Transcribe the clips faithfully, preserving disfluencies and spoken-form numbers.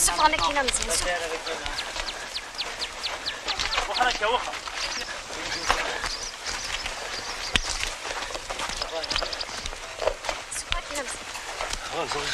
Ssufɣen akkin amezwaru. Ssufɣen akkin amezwaru.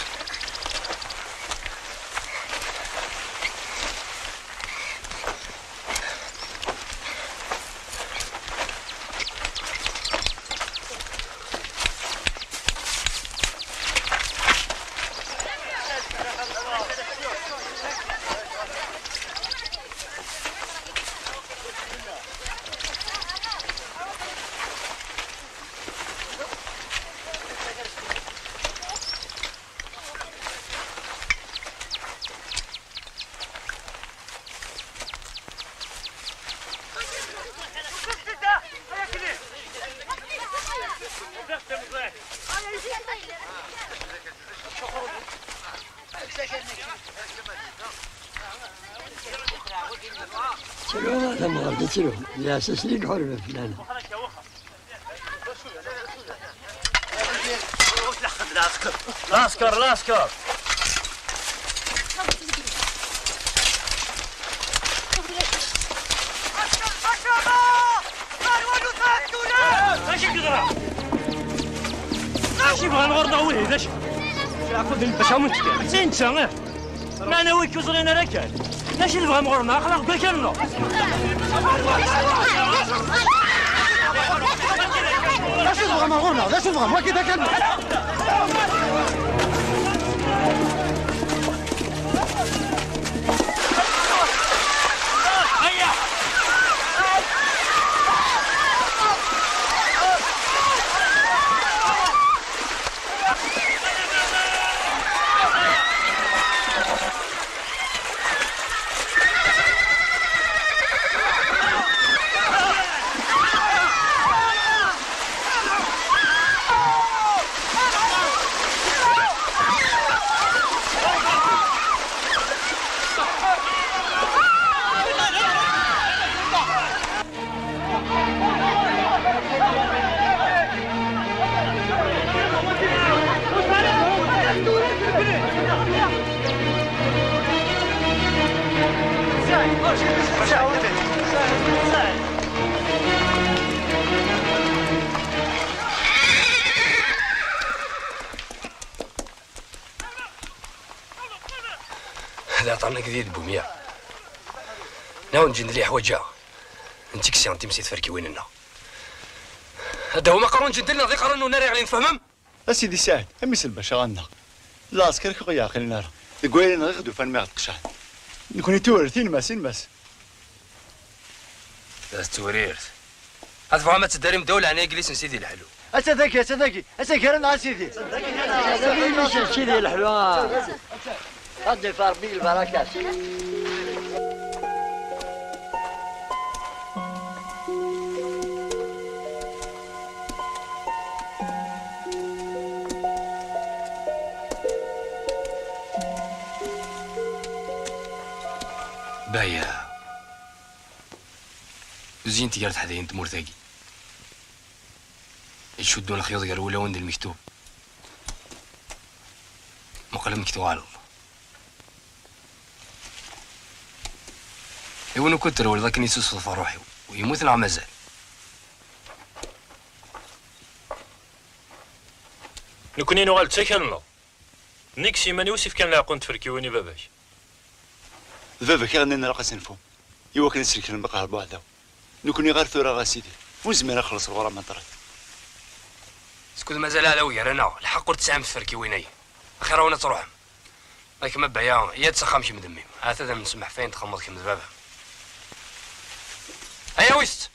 Ttru, tamɣart, ttru. Lɛessas-nni i iḥurben fell-aneɣ. Lasker, lasker. Acu bɣan ɣur-neɣ wihin, acu? Bac awen-tekker. D tin netta, ih. Meɛna wi k-ẓrin ara kan. D acu i tebɣam ɣur-neɣ? Aql-aɣ deg wakal-nneɣ. D acu tebɣam ɣur-neɣ? D acu tebɣam? Wagi d akal-nneɣ. D aṭan-agi di dbumya. Nawen ǧindel yeḥwaǧ-aɣ. Netta i yesɛan times i tferkiwin-nneɣ. Ad d-awim aqerru n ǧindel neɣ d iqerru n unnar iɣlin, tfehmem? A Sidi Saɛid, a mmi-s n lbaca ɣanneɣ. Lɛesker-ik ur ɣ-yeɛqilen ara. Deg wayla-nneɣ i ɣ-d-ufan mi ɣ-d-qecɛen. Nekkni tura, tinmas, inmas. D turirt. Ma tebɣam ad teddarim ddaw leɛnaya n yelli-s n Sidi Leḥlu. Atta dagi, atta dagi, atta gar-aneɣ a Sidi. Sidi Leḥlu, ah. Ad d-yefk Rebbi lbarakat. Baya. Uzzint gar teḥdayin n tmurt-agi. Icuddun lexyuḍ gar wulawen d lmektub. Muqel amek tuɣaleḍ. Iwen ukud trewleḍ akken yessusef ɣef ṛṛuḥ-iw. Yemmut neɣ mazal? Nekkni nuɣal d takal-nneɣ. Nnig s yiman-iw s-ifkan leɛqu n tferkiwin i baba-k. D baba-k i ɣ-nnan ilaq ad s-nfu, i wakken ad sreklen baqaḥ lbuɛdaw. Nekkni ɣer tura, a Sidi, ur nezmir ad nxelleṣ lɣur-a ma ṭṭrit. Skud mazal aɛdaw gar-aneɣ, lḥeqq ur tesɛim tferkiwin-agi. Axir-awen ad truḥem. Akem a Baya, yya-d s axxam kemm d mmi-m. Ahat ad am-nsemmeḥ f ayen txedmeḍ kemm d baba-m. Aya wis-t!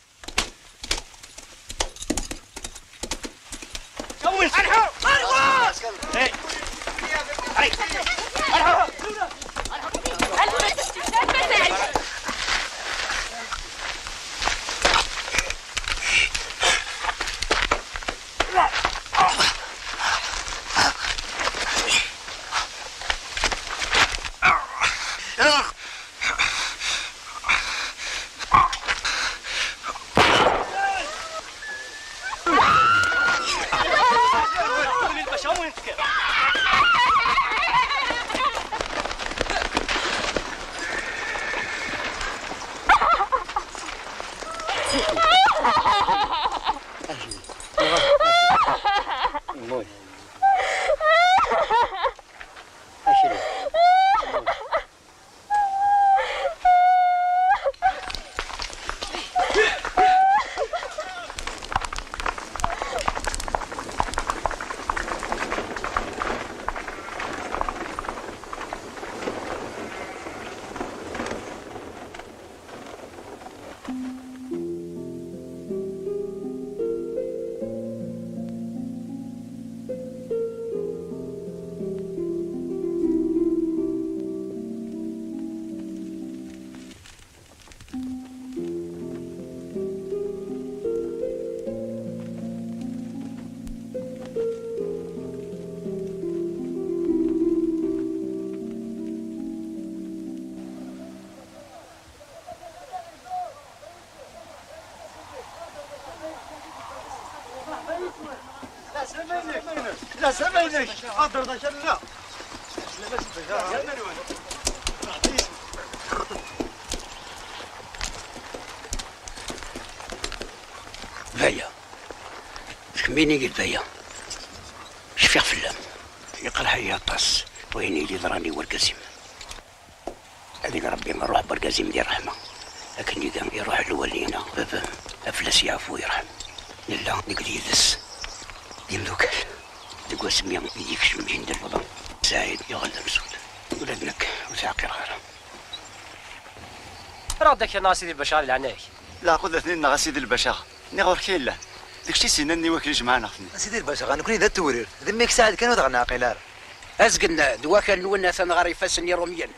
Baya, d kemmini i d Baya. Cfiɣ fell-am. Yeqreḥ-iyi aṭas wayen i d-yeḍran i wergaz-im. Ad ig Ṛebbi ṛṛuḥ n wergaz-im di ṛṛeḥma, akken iga i ṛṛuḥ n lwali-ina, baba-m, ad fell-as yeɛfu yerḥem. Nella nekk d yid-s d imdukal. Deg wasmi i d-yekcem Ǧindel Luḍa, Saɛid yuɣal d amsud. Ula d nekk ur t-ɛqileɣ ara. Rreɣ-d akal-nneɣ a Sidi Lbacar, di leɛnaya-k. Leɛqud atni-nneɣ a Sidi Lbacar. Nniɣ ɣur-k i yellan. D kečč i s-yennan i wakli jemɛen-aɣ-ten-id. A Sidi Lbacar, nekkni d at Tewrirt. D mmi-k Saɛid kan ur t-ɣ-neɛqil ara. Azgen d wakal-nwen atan ɣer ifassen n Irumyen.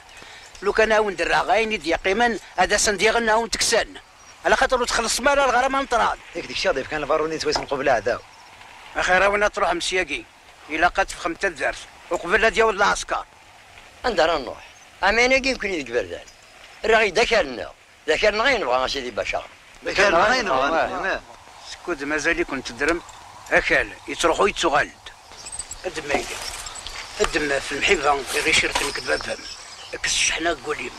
Lukan a wen-d-rreɣ ayen i d-yeqqimen, ad asen-d-iɣen a wen-t-kksen. Ala xaṭer ur txellṣem ara leɣrama n ṭṭrad. Yak d kečč i ɣ-d-yefkan lbaruni yettwasen qbel aɛdaw. Axir-awen ad truḥem syagi. Ilaq ad teffɣem taddart uqbel ad yaweḍ lɛesker. Anda ara nruḥ? Ɛamayen-agi nekkni deg iberdan. Rriɣ-iyi-d akal-nneɣ. D akal-nneɣ ay nebɣa a Sidi Bacar. D akal-nneɣ ay nebɣa nekkni. Skud mazal-iken teddrem, akal yettruḥu yettuɣal-d. A ddem ayla, a ddem ɣef lemḥiba i ɣ-icerken nekk d baba-m. Kkes cceḥna deg wul-im.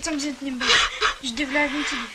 Tamzint-nni n baba. Jeddi Belɛid n Tili.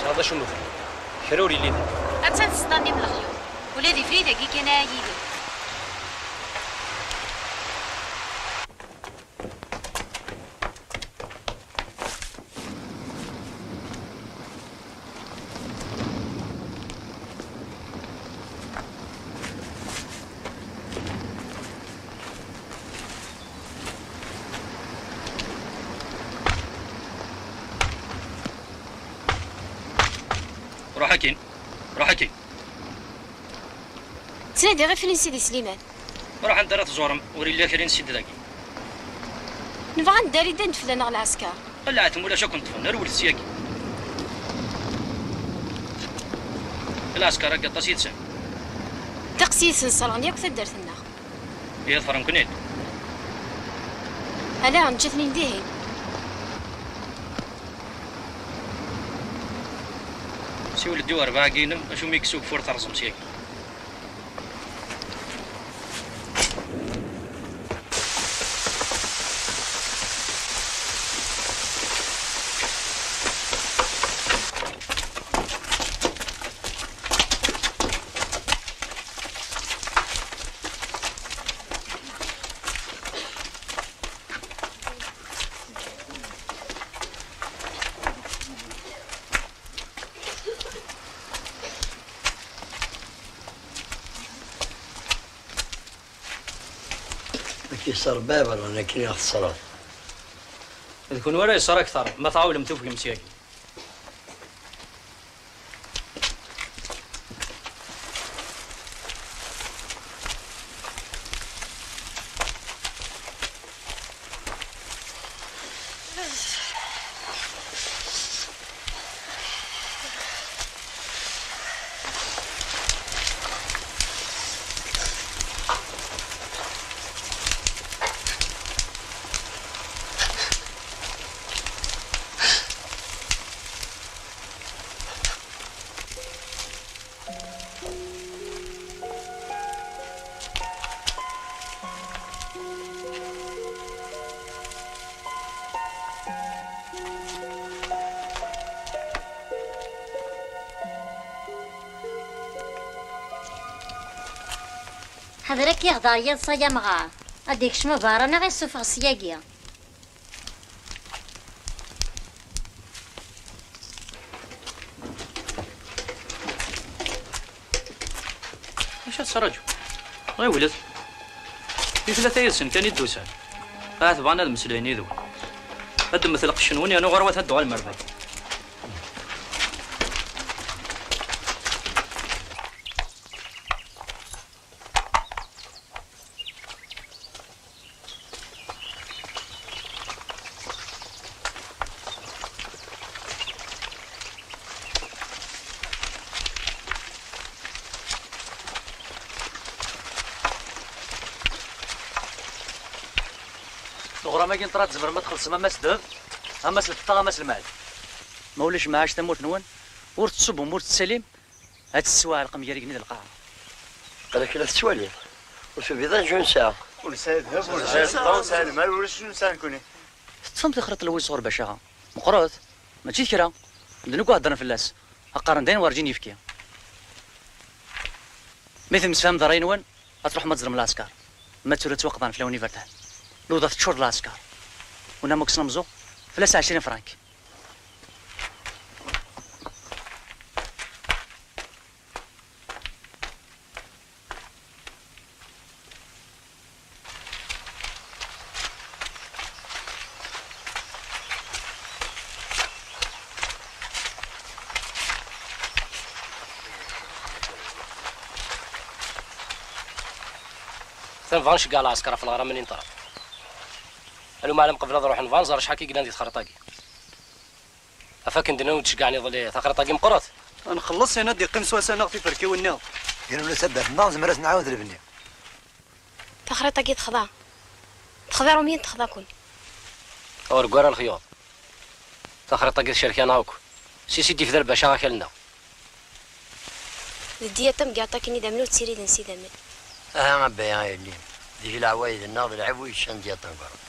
Tesɛiḍ acu n udem? Kra ur yelli da. Attan teẓḍa-nni n leɣyur. Ula d ifrid-agi kan ara yili. Ruḥ akkin. Ruḥ akkin. Ttnadiɣ ɣef Sidi Sliman. Ruḥ anda ara tẓurem, ur illi kra n Sidi dagi. Nebɣa ad nedder i ddan fell-aneɣ lɛesker. Qelɛetem ulac ad ken-ṭṭfen, rewlet syagi. Lɛesker-agi aṭas yid-sen. Ddeqs yid-sen ṣerɣen yakk taddart-nneɣ. Iḍefren-ken-id. Ala, neǧǧa-ten-in dihin. Siwel-d i urbaɛ-agi-inem, acu mi yekkes ugeffur terẓem syagi. Yeṣṣer baba, nekkini ad xeṣreɣ. D kunwi ara yeṣṣer akteṛ, ma tɛawlem tufgem syagi. Ḥader ad k-yexdeɛ yiḍes ay amɣar, ad d-ikcem abeṛṛani ad ɣ-issufeɣ syagi. Acu ad tettṛaǧu? Ɣiwlet. Di tlata yid-sen kan i d-usan. Ahat bɣan ad mmeslayen yid-wen. Ad d-temmet lqecc-nwen yernu ɣur-wat ad d-tuɣalem ar beṛṛa. Leɣram-agi n ṭṭrad tzemrem ad txellṣem a Mass Deheb, a Mass Lfeṭṭa, a Mass Lmeɛd. Ma ulac mɛac tamurt-nwen, ur tettṣubbum, ur tettalim, ad tettwaɛelqem gar igenni d lqaɛa. Aql-ak la tettwaliḍ. Ur tubiḍ ara acu nesɛa. Ur nesɛi ddheb, ur nesɛi lfeṭṭa, ur nesɛi lmal, ulac acu nesɛa nekkni. Teṭṭfem taxriṭ n Lewwis ɣur Bacaɣa. Meqqret, mačči d kra. Medden akk heddren fell-as. Qqaren d ayen werǧin yefki. Mi temsefhamem d ṛṛay-nwen, ad tṛuḥem ad teẓrem lɛesker. Ma d tura ttwaqḍan fell-awen iberdan. Lewḍa teččur d lɛesker. Win am ukesna meẓẓuɣ, fell-as ɛecrin frank. Atan bɣan ceggeɛ lɛesker ɣef leɣram-nni n ṭṭrad. Aluma ɛlam qbel ad ruḥen bɣan ẓer acḥal i yellan di texriṭ-agi. Af akken d-nnan ur d-ceggɛen iḍelli, taxriṭ-agi meqqret. Ad nxelleṣ, yan ad d-iqqim s wass-a neɣ tiferkiwin-nni. Yerna ula d taddart-nneɣ nezmer ad s-nɛawed lbenni. Taxriṭ-agi texḍa. Texḍa Rumyen, texḍa-ken. Ur ggar a lexyuḍ. Taxriṭ-agi tcerk-aneɣ akk. Sisi d-ifder bac akal-nneɣ. D ddiyata n yiɛṭaken idammen ur ttiridin s idammen. Aha a Baya a yelli, deg leɛwayed-nneɣ d lɛib ur yeččan ddiyata n ugerḍ.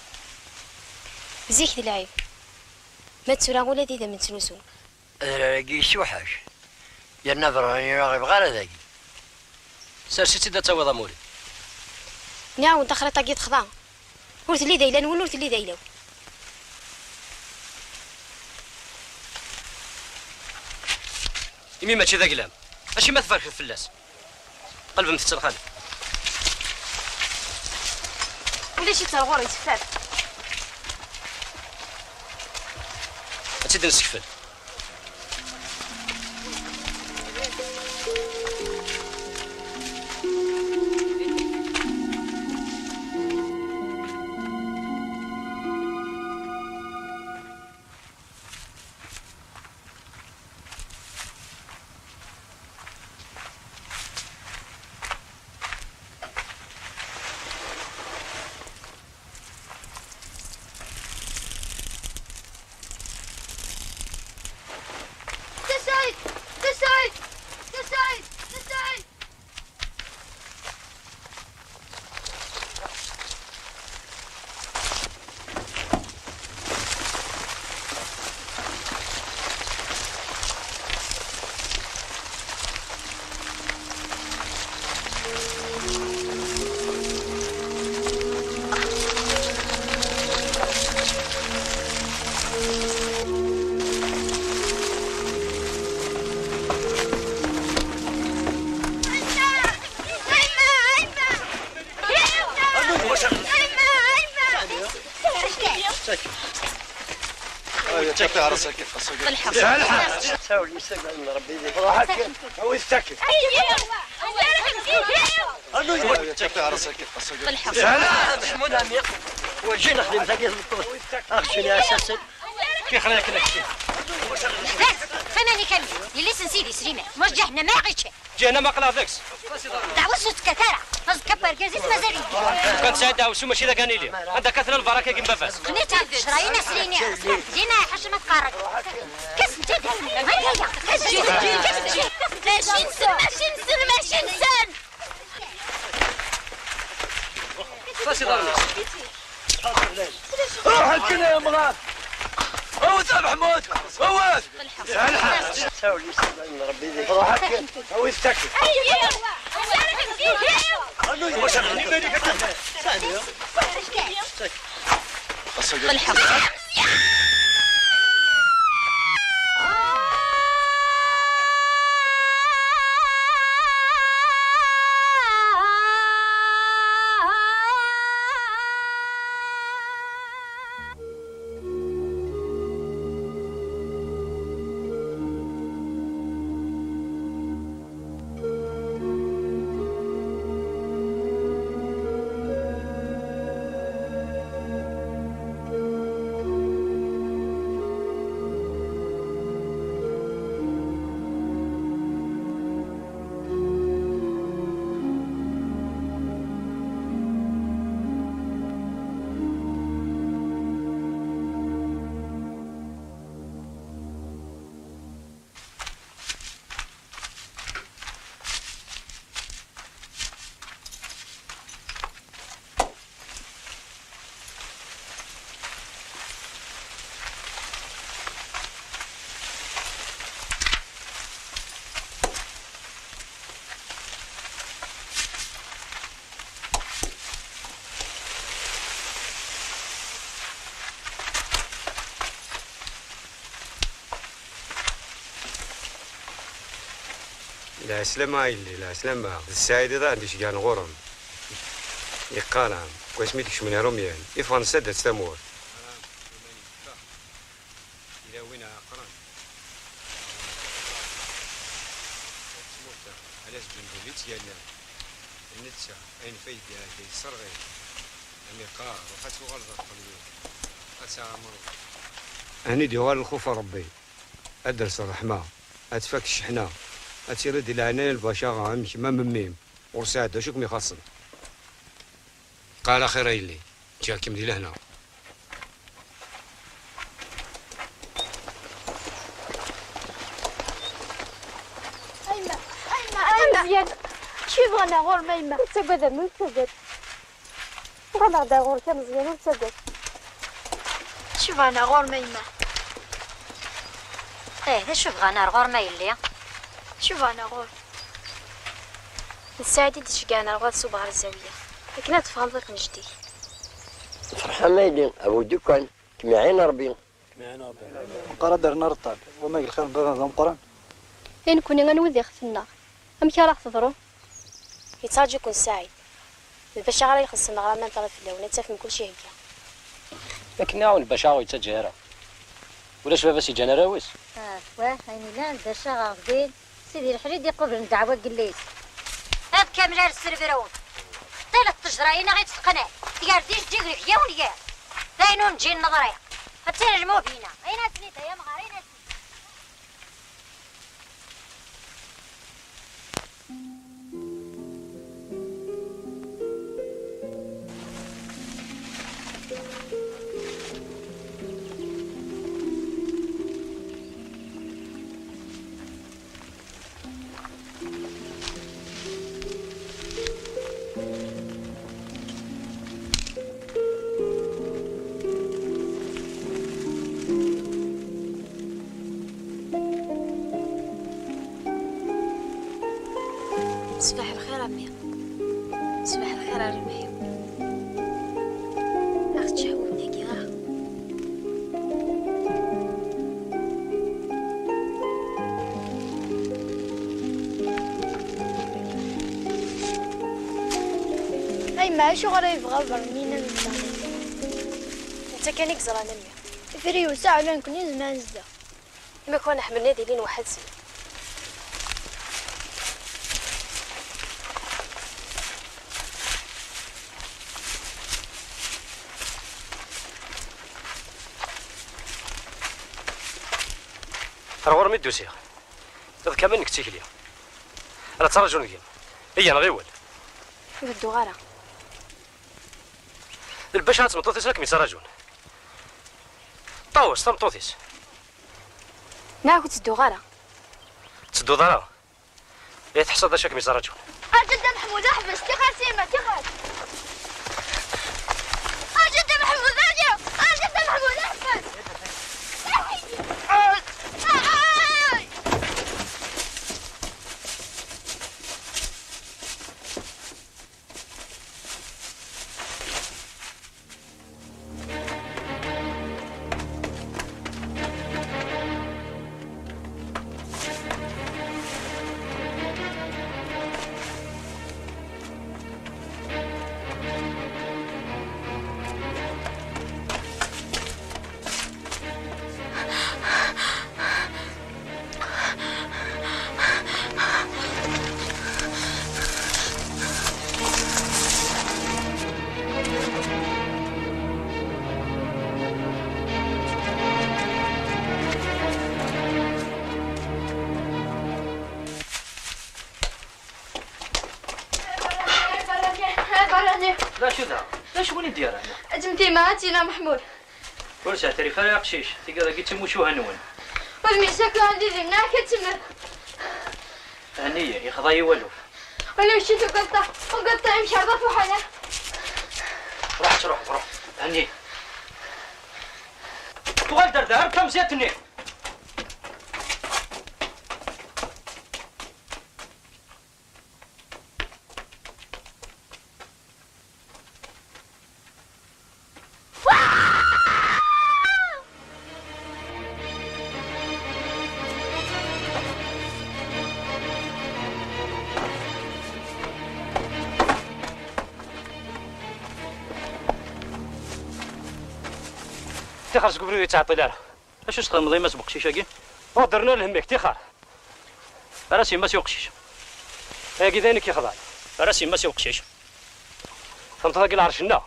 Zik d lɛib. Ma d tura ula d idammen ttnusun. Adrar-agi yessuḥac. Yerna berrani ur aɣ-ibɣi ara dagi. Sers-itt-id ad tawiḍ amur-im. Nniɣ-awen taxriṭ-agi texḍa. Ur telli d ayla-nwen, ur telli d ayla-w. Imi mačči d aglam, acimi ad tferket fell-as? Qelbemt-tt lxali. Ulac-itt ar ɣur-i, teffat. Ad tt-id-nessekfel. شوف يا راسك، راسك. بالحق. سهلة. سهل، يسلم ربي يديك. روحك. هو يستكف. شوف يا راسك، راسك. بالحق. سهلة. محمود عمي. وجينا خدمتك يا دكتور. اخشي يا اساسا. كي خليك نكشي. فماني كمل. يلي سنسيدي سليمان. مش جهنم ما يغيتش. جهنم أقلع ذاكس. دعوة سوت كثارة. فز كبر جازيس ما زال يجي. كان سعيد دعوة سو ماشي ذاك أنا لي. عندك كثرة البركة كيما باباس. خليت هاد الشرايين سليني. دينا حشمة قارك. كاس انت دايما. هيا، هيا. كاس انت. كاس انت. ماشي نسن، ماشي نسن، ماشي نسن. فاش يضرني؟ روح هكذا يا مغار. اوت يا محمود. اوت. سهل الحال. ساوي لي سهل، ربي يهديك. روح هكا. هو يستكفي. خلوه يمشي. بالحق. Lɛeslama a yelli, lɛeslama. D Ssaɛid i d aɣ-d-icegɛen ɣur-m. Yeqqar-am, wasmi d-kecmen Irumyen, i ffɣen s taddart s tamurt. Yella win ɛeqren. Tmurt-a, ala s ǧundub i tt-yernan. D netta, ayen fayda, yesserɣ-it. Am iqqar, ruḥ ad tuɣaleḍ ar qelbi, ad tɛemreḍ. Ayen i d-yuɣal lxuf n Ṛebbi, ad d-ters ṛṛeḥma, ad tfak cceḥna, ad tiliḍ di leɛnaya n lbaca am kemm am mmi-m, ur sɛiɣ d acu i kem-ixaṣṣen. Qal axir a yelli, ǧǧiɣ-kem di lehna. A yemma, a yemma, a yemma. Meẓyan, acu yebɣan ar ɣur-m a yemma? Ur ttagad a mmi, ur ttagad. Uɣaleɣ-d ar ɣur-k a Meẓyan, ur ttagad. Acu bɣan ar ɣur-m a yemma? Eh, d acu bɣan ar ɣur-m a yelli? Acu bɣan ar ɣur-m? D Ssaɛid i d-iceggɛen ar ɣur-s ubeɣ ar zzawiya, akken ad tefhmeḍ akk nnejdi-k. Ferḥ a yelli, a bu ddukan, kem-iɛin Ṛebbi. Meqqar ad d-rren areṭṭal, wama deg lxir n baba d ameqqran. I nekkni anwa i d ixef-nneɣ? Amek ara ɣ-teḍru? Yettraǧu-ken Saɛid. D bac ara ixellṣen ɣer aman ṭṭrad fell-awen, ad tafem kullec ihegga. Akken nniɣ-awen, bac ur ɣ-yettaǧǧa ara. Ulac baba-s yeǧǧan arraw-is. Ah, wah, ayen illan, bac ɣer din. Sidi Leḥli d-iqublen ddeɛwa n yelli-s. Ad kamel ar sserbrew. Ṭṭilet ttejra-ina i tt-teqneɛ. Tger di ǧǧig deg yawen gar. D ayen ur neǧǧi neḍri. Attan lmubina. Ayen asen-id ay amɣar, ayen asen-id. Ṣbaḥ lxir a mmi. Ṣbaḥ lxir a rrbeḥ-iw. Ad ɣ-teččeḥbub dagi, ah. A yemma, acuɣer ay yebɣa Bernin ad neffeɣ? Netta kan i yeẓran a mmi. Fri yusa, ala nekni nezmer ad nezdeɣ. Imakaren ḥemmlen ad ilin weḥd-sen. Ar ɣur-m i d-usiɣ. Iḍ kamel nekk d tikli. La ttraǧun deg-m. Iyya, neɣ iwel. Ur bedduɣ ara. D lbac ad tmeṭṭut-is la kem-yettraǧun. Ṭawes, tameṭṭut-is. Neɣ ur ttedduɣ ara. Ur tettedduḍ ara? I teḥṣiḍ d acu i kem-yettraǧun? Arǧu Dda Meḥmud, ḥbes, tixer sima, tixer. Arǧu Dda Meḥmud, arǧu! Arǧu Dda Meḥmud, ḥbes! Ay! Ay! D acu da? D acu win i d-yerran? Ad tmetima, ad tina Meḥmud. Ur sɛetrif ara aqcic, tigiḍ-agi d timucuha-nwen. Ur myesakren di dinna akka ttemmer. Henni-yi, yexḍa-yi walu. Wala mačči tugaṭ-a, tugaṭ-a imkerḍ ɣef uḥala. Ruḥ, ruḥ, ruḥ. Henni. Tuɣal-d ar da, ar tamẓidt-nni. Tixer seg ubrid ur yettɛeṭṭil ara. Acu s-txedmeḍ i yemma-s n uqcic-agi? Ur d-rnu lhemm-ik, tixer. Ar as yemma-s i uqcic. Ayagi d ayen i k-ixḍan. Ar as yemma-s i uqcic. Txedmeḍ-agi lɛerc-nneɣ.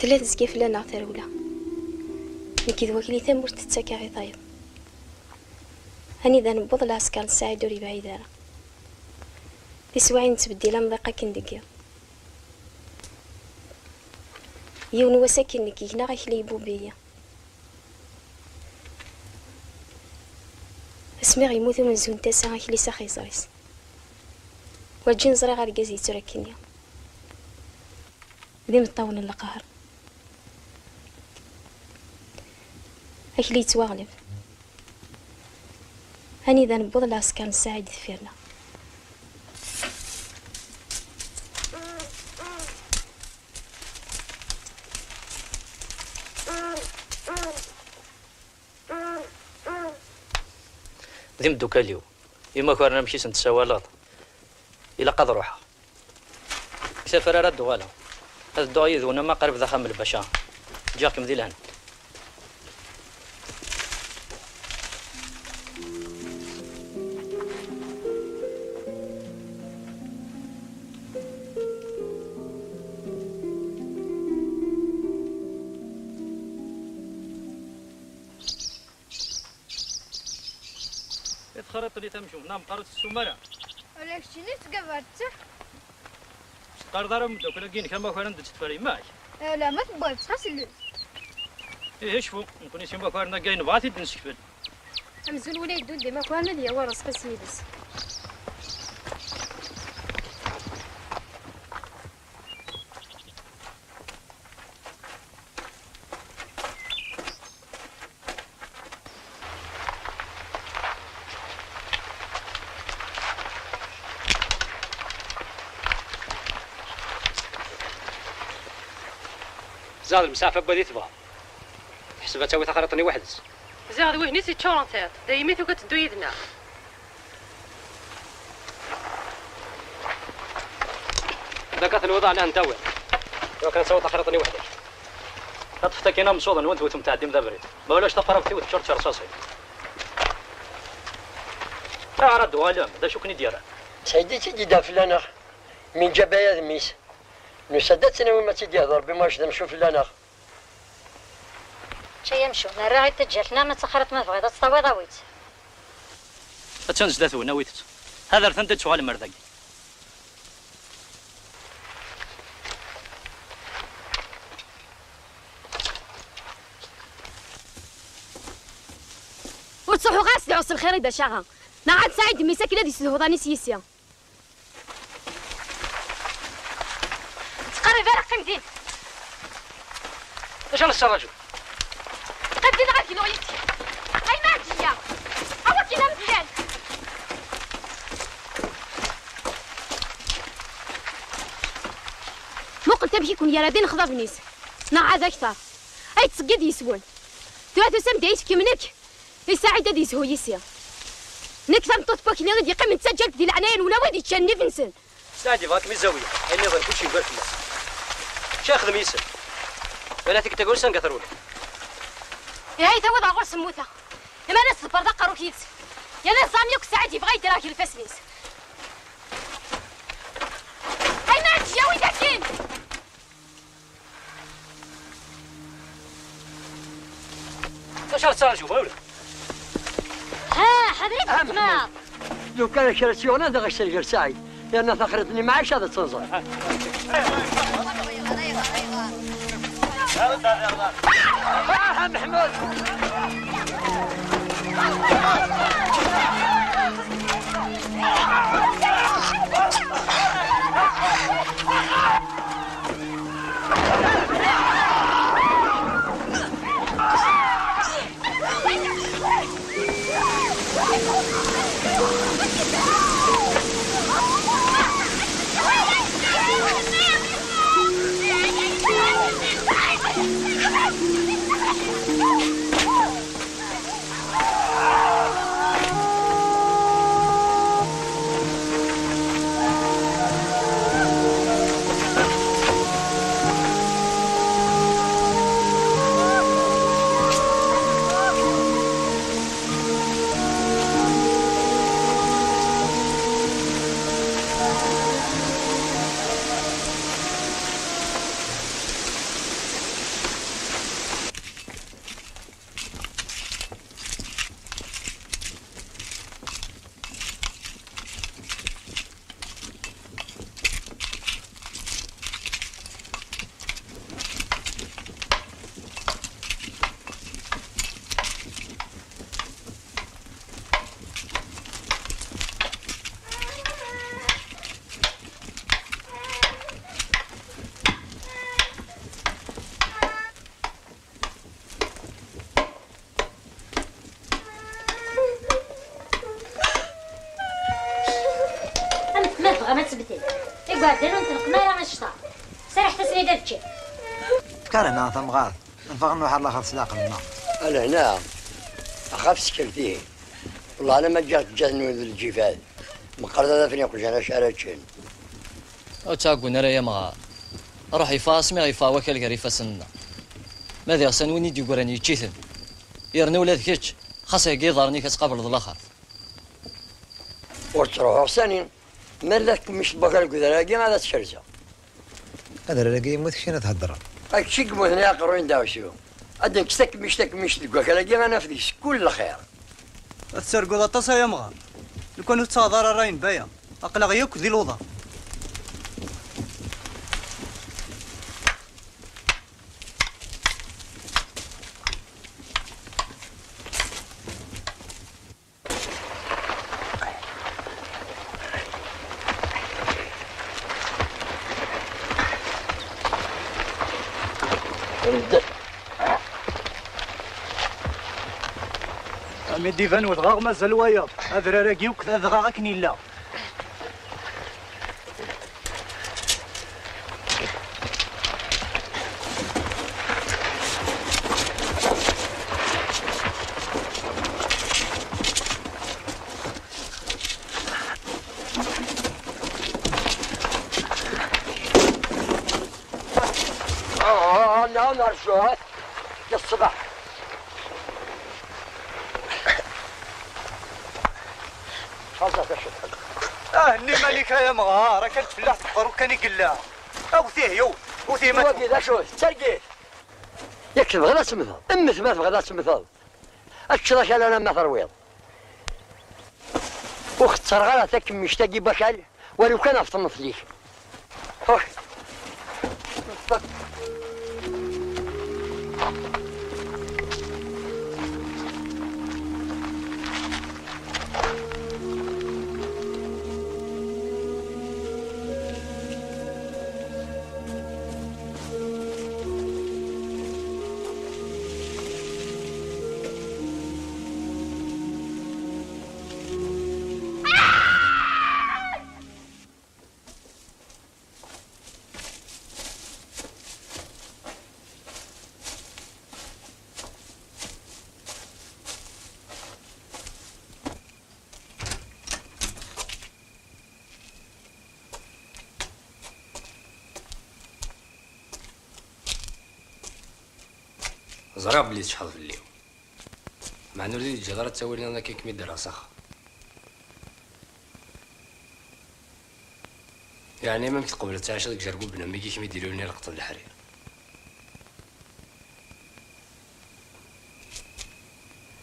Tella tezga fell-aneɣ trewla. Nekk d wakli tamurt tettak-aɣ i tayeḍ. Anida newweḍ lɛesker n Saɛid ur yebɛid ara. Tiswiɛin nettbeddil amḍiq akken deg yiḍ. Yiwen wass akken nekk gneɣ akli yebbubb-iyi. Asmi ɣ-yemmut umenzu n tasa, akli s axiẓer-is. Werǧin ẓriɣ argaz yettur akkenni. D imeṭṭawen n leqher. Akli yettwaɣleb. Anida newweḍ lɛesker n Saɛid deffir-neɣ. D imeddukal-iw. Imakaren amek i sen-tessawaleḍ? Ilaq ad ruḥeɣ. Deg tafra ara d-uɣaleɣ. Ad dduɣ yid-wen ama qrib d axxam n lbaca. Ǧǧiɣ-kem di lehna. I texriḍ-ten i tamcumt, neɣ meqqar ur tettessum ara? Ala keččini tettgabaḍ-tt. Ur teqqareḍ ara i umeddakel-agi-inek amakar anda tt-teffer yemma-k? Ala, ma tewwiḍ-tt, xas llu. Ihi cfu, nekkni s imakaren-agi nebɣa ad t-id-nessekfel. Amzun win yeddun d imakaren ad yawi rrezq-is yid-s. Ziɣ d lemsaɛfa n wad i tebɣa. Teḥseb ad tawi taxriḍt-nni weḥd-s. Ziɣ d wihin i s-yeččuren tiṭ, daymi tugi ad teddu yid-neɣ. D akka tenwiḍ ɛni ad n-tawiḍ? Iwakken ad tawiḍ taxriḍt-nni weḥd-k. Ṭṭfet akkin amsud-nwen tewtem tɛeddim d abrid. Ma ulac taqrabt-iw teččur d tirṣaṣin. Ayɣer ad d-tuɣalem? D acu ken-id-yerran? Sɛid i tt-id-yedda fell-aneɣ. Mi nǧab ayadem-is. Nusa-d ad tt-nawi ma tt-id-yehdu Rebbi ma ulac d amcum fell-aneɣ. Ččay amcum, nerra i taǧǧalt-nneɣ ma d taxriḍt ma tebɣiḍ ad tt-tawiḍ awi-tt. Attan zdat-wen, awit-tt. Ḥadret anda d-tuɣalem ar dagi. Ur ttruḥuɣ ara s-d-ɛuss lxir i bacaɣa. Neɣ ad sɛid mmi-s akken ad yessedhu uḍan-is yis-i. Ttqerrib ara, qqim din. D acu ara nessaraju? Qqim din ad gluɣ yid-k. Ay Mɛeddiya! Awakken am llan! Muqlet amek i ken-yerra d inexḍaben-is. Neɣ ɛad akter. Ay yettṣeggid yes-wen. Tura tusam-d ad yi-tefkem nekk i Saɛid ad yezhu yis-i. Nekk tameṭṭut n wakli i d-yeqqimen d taǧǧalt di leɛnaya-nwen a wid yeččan nnif-nsen. Saɛid yebɣa ad kem-izawi, ayen nniḍen kullec yugar fell-as. Acu ara yexdem yis-m? Wala tik taguri sanga trewleḍ. Ihi tawiḍ ɣer ɣur-s mmuteɣ. Iman-as tḍebbreḍ aqerru-k yid-s. Yal aẓami akk Saɛid yebɣa yedder ɣer ifassen-is. Ay Mɛeddiya, awi-d akkin! Acu ara tettṛaǧuḍ, a wlad? Ha, ḥader i txeddmeḍ! Lukan kra s-yuɣen ad aɣ-iserger Saɛid, yerna taxriḍt-nni mɛac ad tt-nẓer. Ah, Meḥmud! Amek ma tebɣam ad tebdem? Igerdan ur ntenqem ara annect-a. Serrḥet-asen-id ad ččen. Kkareɣ-aɣ tamɣart, neffeɣ nruḥ ar laxert s leɛqel-nneɣ. A lehna, axaf ssekret-ihin. Wellah alamma ǧǧiɣ-tt ǧǧat-nwen d lǧifad. Meqqret ad afen iqjan acu ara ččen. Ur ttɛeggun ara ay amɣar. Ruḥ yeffeɣ asmi ɣ-yeffeɣ wakal gar ifassen-nneɣ. Ma d iɣsan win i d-yeggran yečč-iten. Yerna ula d kečč, xas heggi iḍarren-ik ad tqableḍ laxert. Ur ttruḥuɣ sani. Ma tella tkemmict n wakal deg udrar-agi, ad tt-kerzeɣ. Adrar-agi yemmut, keččini ad theddreḍ. A kečč i yemmuten i aqerruy n deɛwessu. Ad d-nekkes takemmict, takemmict deg wakal-agi, ad naf deg-s kul lxir. Ad tettarguḍ aṭas ay amɣar. Lukan ur tettaɣeḍ ara ṛṛay n Baya, aql-aɣ yakk di luḍa. Ami d-iban wedɣaɣ mazal wayeḍ, adrar-agi akk d adɣaɣ akken yella. Nɛum ar zdat, yeṣṣbeḥ. Xaṣa tacutḥelt. Ah, nni Malika ya mɣar, akka d-fell-aɣ teqqar kan i yella. Awt ihi, awt ihi ma... Wagi d acu? D targit. Yak tebɣiḍ ad temmteḍ, mmet ma tebɣiḍ ad temmteḍ. Ad teččeḍ akal alamma terwiḍ. Ur xettreɣ ara takemmict-agi n wakal, walu kan ɣef tneṭlit. Ẓriɣ belli tecḥeḍ fell-i. Meɛna ur yi-d-teǧǧiḍ ara ttawil-nniḍen akken kem-id-rreɣ s axxam. Yeɛni amek tqebleḍ ad tɛiceḍ deg jergub n wemmi-k i kem-id-ilulen i lqeṭ n leḥrir?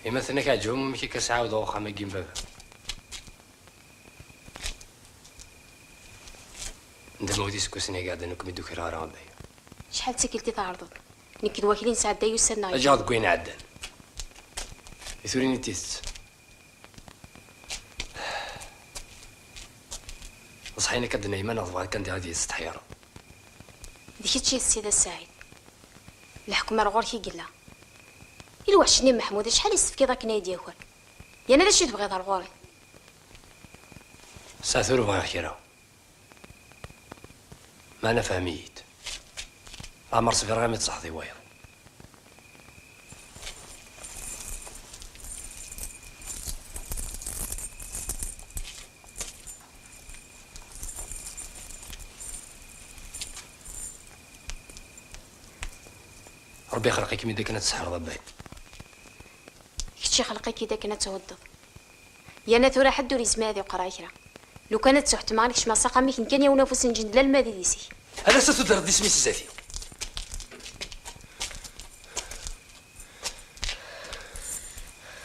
Ima tenna-k ɛeǧbem amek akka s-ɛawdeɣ uxxam-agi n baba. Ndem udi seg wasni i iɛeddan ur kem-id-ukireɣ ara a Baya. Acḥal d tikkelt i tɛerḍeḍ? Nekk d wakli nesɛedday ussan neɣ... Aǧaɣ deg wayen iɛeddan. I turin i d tidet. Ẓḥin akka d-nna iman-nneɣ tebɣa kan diɣ ad yi-testeḥyareḍ. D kečč i d Sida Saɛid. Leḥkem ar ɣur-k i yella. I lweḥc-nni n Meḥmud acḥal i s-tefkiḍ akken ay d-yaker? Yerna d acu i tebɣiḍ ar ɣur-i? Saɛet ur bɣiɣ kra. Meɛna fhem-iyi-d. Leɛmer ṣbireɣ imi d-tṣaḥeḍ i wayeḍ. Ṛebbi ixleq-ikem-id akken ad tseḥḥreḍ a Baya. Kečč ixleq-ik-id akken ad thuddeḍ. Yerna tura ḥedd ur yezmir ad iqerreɛ kra. Lukan ad ttuḥetmeɣ ad kecmeɣ s axxam-ik, nekkan yawen afus n lǧendel alma d idis-ik. Ad as-tudreḍ d isem-is zdat-i.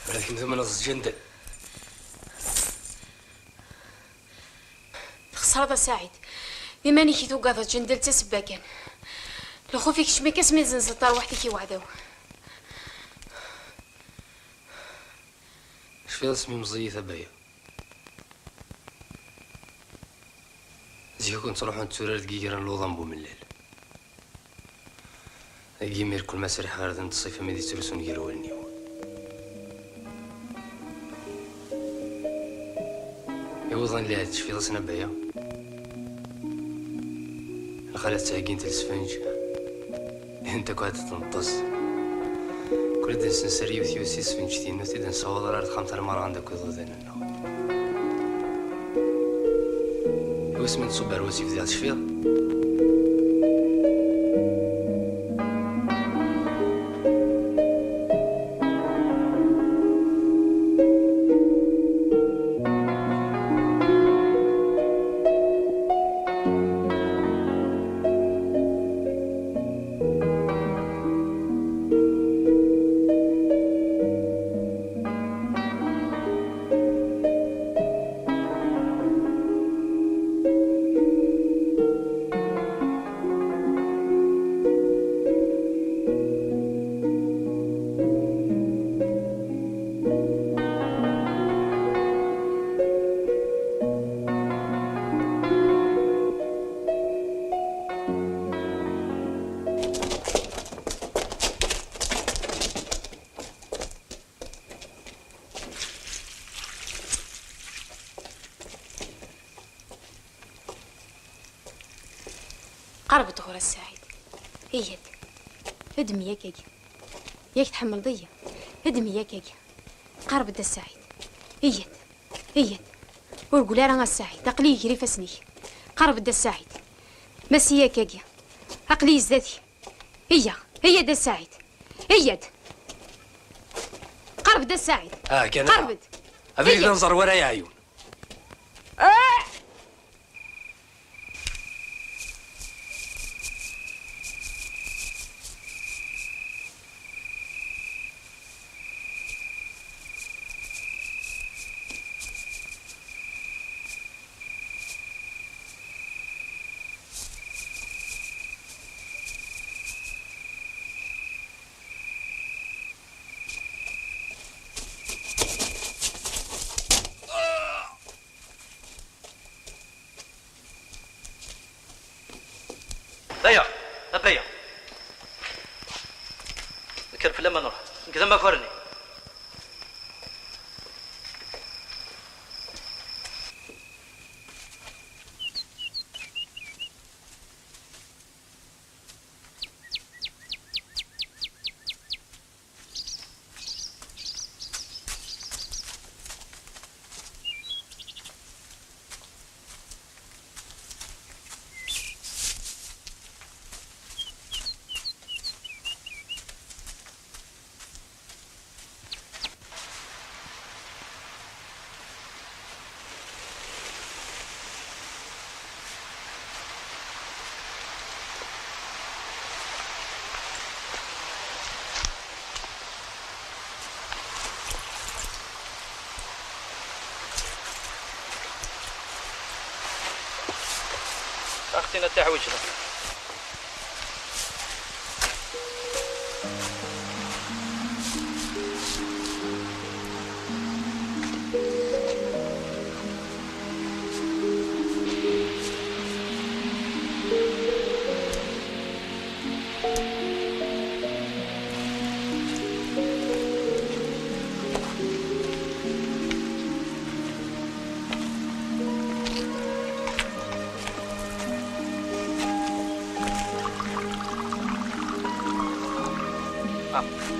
Ula d kemm tumneḍ s lǧendel. Txesreḍ a Saɛid. D iman-ik i tugadeḍ, lǧendel d tasebba kan. Lxuf ikcem-ik asmi tzenzeḍ tarwiḥt-ik i uɛdaw. Cfiɣ asmi meẓẓiyit a Baya. Zik ad kent-ttruḥunt turar deg yiger n luḍa n bumellal. Deg yimir kul ma sriḥeɣ irden n ṣṣifa mi d-ittrusun gar wallen-iw. Iwuḍan lɛid tecfiḍ-asen a Baya? Lxalat ttheggint lesfenǧ. Anta akk ad tenṭes. Kul ad nsenser yiwet yiwet si tesfenǧt-inu, ur t-id-nessawaḍ ara ar texxamt ara merɣan d akk iḍudan-nneɣ. I wasmi nṣubb ar wasif diɣ tecfiḍ? Qerb-d ɣur-i a Saɛid. Iyyat. Ddem yakagi. Yak tḥemmleḍ-iyi. Ddem yakagi. Qerb-d a Saɛid. Iyyat. Iyyat. Ur gul ara a Saɛid. Aql-iyi gar ifassen-ik. Qerb-d a Saɛid. Masi yakagi. Aql-iyi zdat-k. Iyya. Iyya-d a Saɛid. Iyya-d. Qerb-d a Saɛid. Ah, kan. Qerb-d. Abrid d anẓar wara yeɛyun. Ah! Baya, a Baya. Kker fell-am ad nruḥ. Nekk d amakar-nni. Aɣ-tt-in ad taḥwiǧ.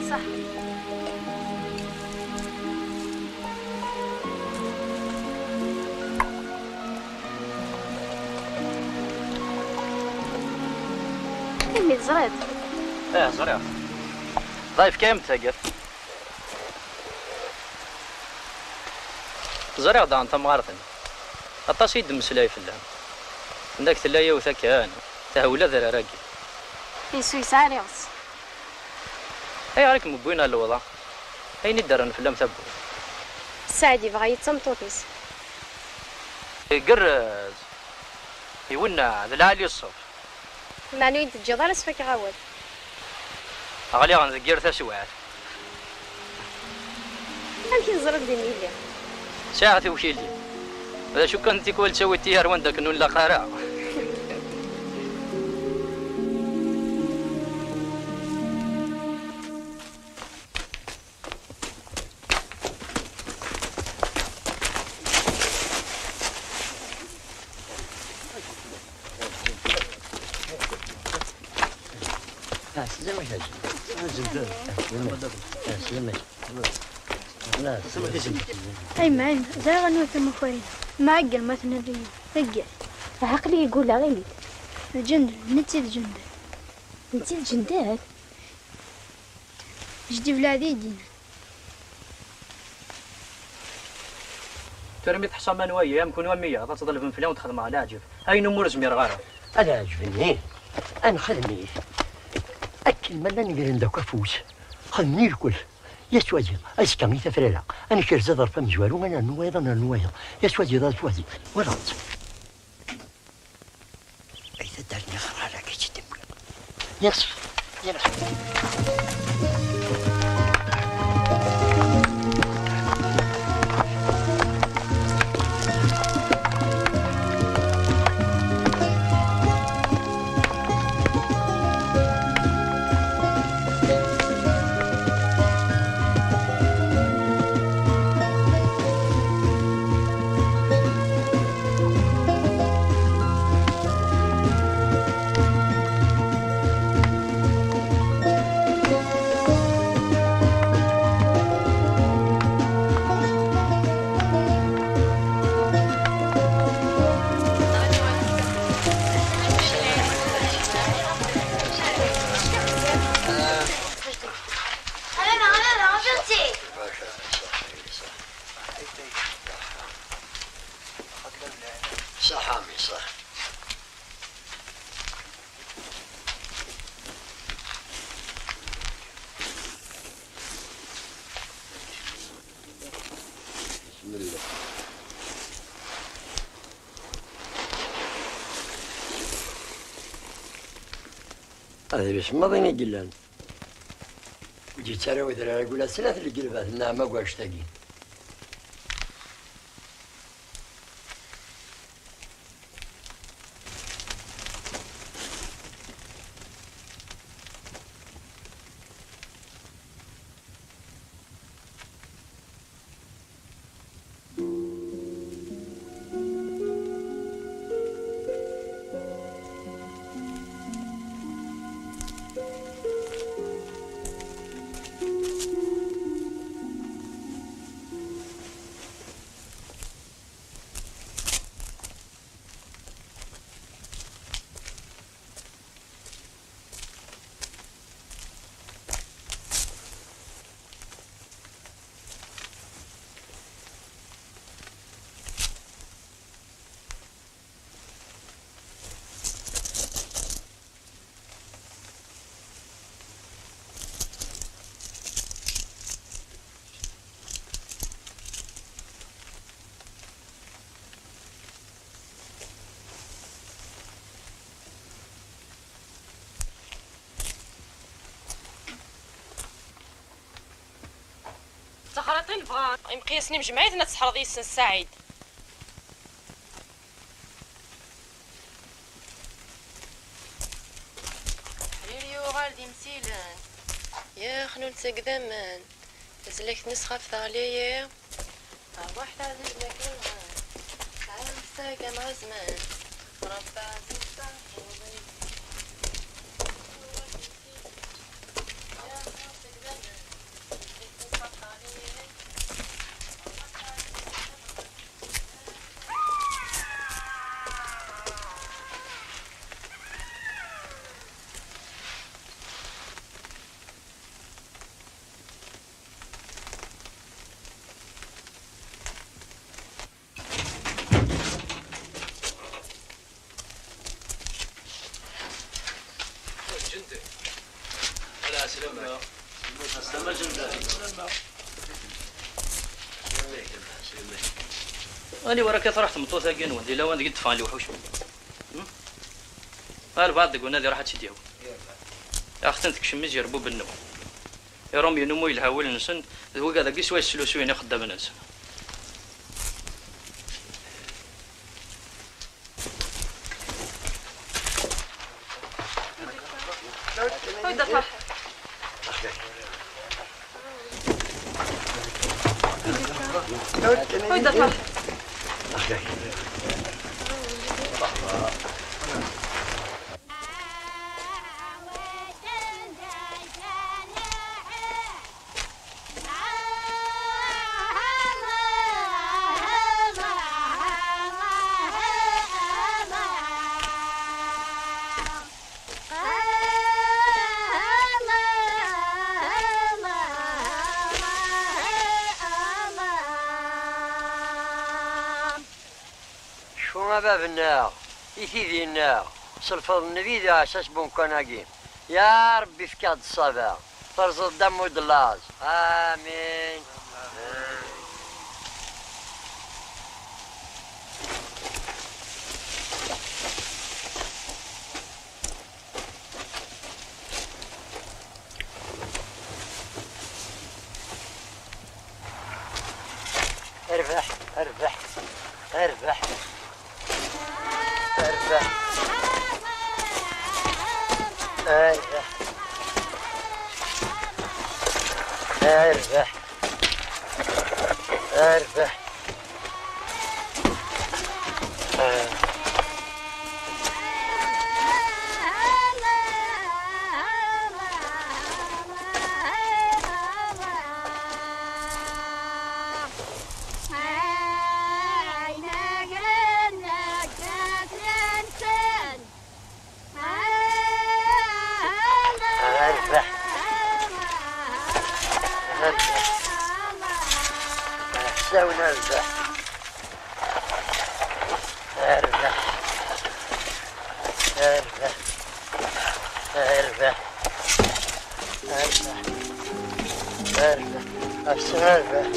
صح. Imi teẓriḍ. Ih, ẓriɣ. Ḍa yefka-yam-d taggart. Ẓriɣ daɣen tamɣart-nni. Aṭas i d-mmeslay fell-am. Nnak tella yiwet akken, tehwel adrar-agi. Yesu yesɛa iɣes. Ayɣer i kem-wwin ar lewḍa? Ayen i d-rran fell-am tawwurt. Ssaɛid yebɣa-yi d tameṭṭut-is. Igerrez! Iwenneɛ, d lɛali ṣṣef. Meɛna ur yi-d-teǧǧiḍ ara ad s-fakeɣ awal. Ɣliɣ deg yir taswiɛt. Amek i teẓriḍ din yelli? Sɛiɣ tiwkilin. D acu kan, tikwal ttawiɣ-tt ar wanda akken ur nlaq ara. Ɛeslama-k a Jim. Ɛeslama-k. Ɛeslama-k. Ay mɛin, ẓriɣ anwa tamakarin. Mɛegger ma tnadi. Egger. Ɛaqli yeggul-aɣ-in-id. Lǧendel, netta d Ǧendel. Netta d Ǧendel? Jeddi Belɛadi i d-yennan. Tura mi teḥṣam anwa-yi, am kunwi am wiyaḍ, ad tḍelbem fell-i ad wen-d-xedmeɣ leɛǧeb. Ayen umi ur zmireɣ ara. Aleɛǧeb-nni, ad nexdem-it. Akken ma llan gren-d akk afus, xedmen irkel. Yas wayeḍ, azekka i tafrara, ad nekrez aḍref amezwaru, ad nernu wayeḍ, ad nernu wayeḍ. Yas wayeḍ, yas wayeḍ. Walaɣ-tt. Ay taddart n yiɣerɣan-agi i tt-id-wwiɣ. Yeɣṣeb, yeɣṣeb. Adlis maḍi i yellan. Ur d-yettara wedrar agula snat n lgelbat, nneɛma deg wannect-agi. D taxriṭ i nebɣa. Imqyasen imejmaɛiten ad tseḥreḍ yis-sen Saɛid. Ḥriri yuɣal d imsilen. Yaxnunsa deg daman. Tazlakt-nnes ɣef teɣli. Rrwaḥ teɛzez lakin ɛerf tagam azman. Ṛebba ɛziz. Ani wara akka truḥ tmeṭṭut-agi-nwen, di lawan deg i d-ffɣen lewḥuc? Hmm? Albaɛḍ deg unadi ruḥ ad tt-id-yawi. Ax-ten tekcem mi zirbub-nneɣ. Iṛumyen umu yelha wul-nsen, d wigad-agi swayes slusuyen ixeddamen-nsen. Ur d-afeḥ. Ur d-afeḥ. Cfu a bab-nneɣ, i tidi-nneɣ, s lfeḍl n Nnbi d aɛessas n umkan-agi. Ya Ṛebbi, efk-aɣ-d ṣṣaba, terẓeḍ-d amud n laẓ. Amin. Rbeḥ, rbeḥ, rbeḥ, rbeḥ, rbeḥ, rbeḥ. Rbeḥ. Rbeḥ. Ḥsawen rbeḥ. Rbeḥ. Rbeḥ. Rbeḥ. Rbeḥ. Rbeḥ. Rbeḥ.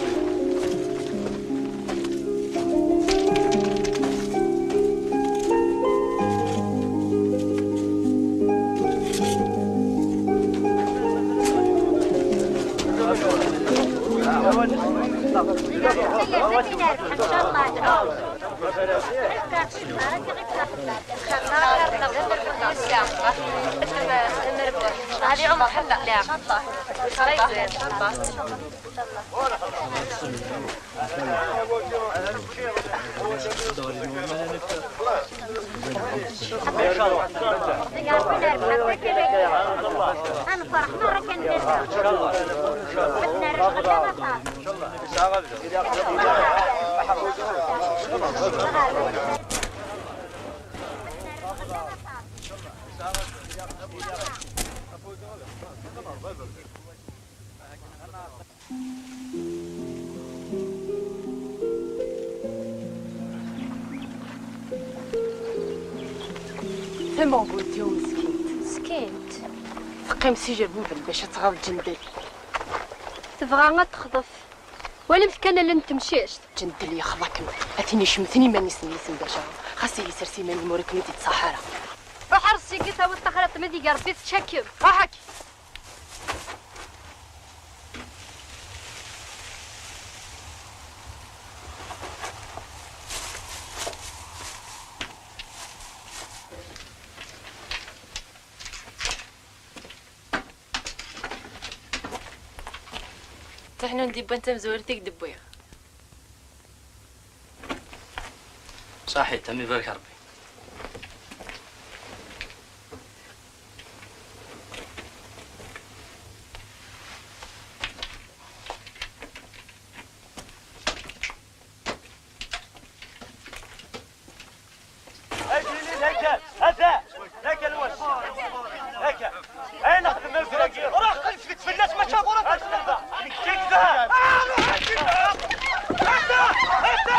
هذه عمر حلا. لا. Tamuɣbult-iw meskint. Meskint. Teqqim s ijerbuben bac ad tɣaḍ Ǧendel. Tebɣa ad texḍef. Walimt kan allen n temcict. Ǧendel yexḍa-kem. A tin icemten iman-is mmi-s n bac-a. Xas ihi sers iman-im ur ken-id-ittṣaḥ ara. Ruḥ ar sigi tawiḍ taxriḍt mi d-iga Rebbi tečča-kem. Ruḥ akka. Taḥnun d-iwwan tamezwarut i k-d-wwiɣ. Saḥit, am ibarek Rebbi. هكا، هكا، هكا الوش. هكا. أين أخذ من الفراقي؟ روح قلت لك في الناس ما شافوا راسك. نكيك ذهب. آه، روح أنت. أنت.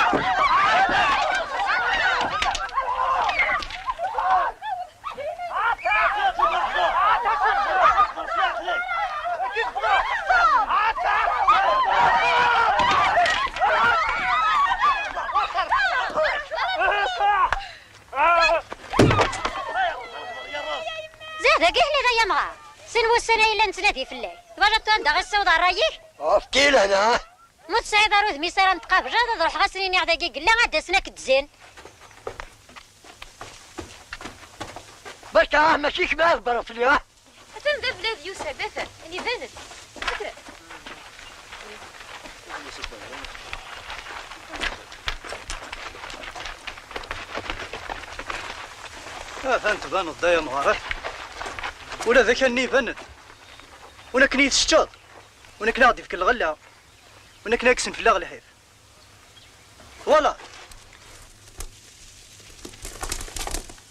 زهدة، كيف اللي غيا مغا؟ سن وسنة إلا نتنادي في الليل. تبغى تون دغ السوض على رايك؟ أفكي لهنا. Mu tesɛiḍ ara udem-is ara neṭqabeǧ, ad ruḥeɣ ass-nni niɣ dagi yella ad d-asen ad k-d-zzin. Berka, ah, mačči kemm ara tberreḍ fell-i, ah? Atan d abelɛid Yusab, atan, iban-d. Atan. Atan tbaneḍ-d ay amɣar, atan. Ula d akal-nni iban-d. Win akken i yi-teččeḍ, win akken a ɣ-d-ifk lɣella. Win akken ad kksen fell-aɣ lḥif. Voilà.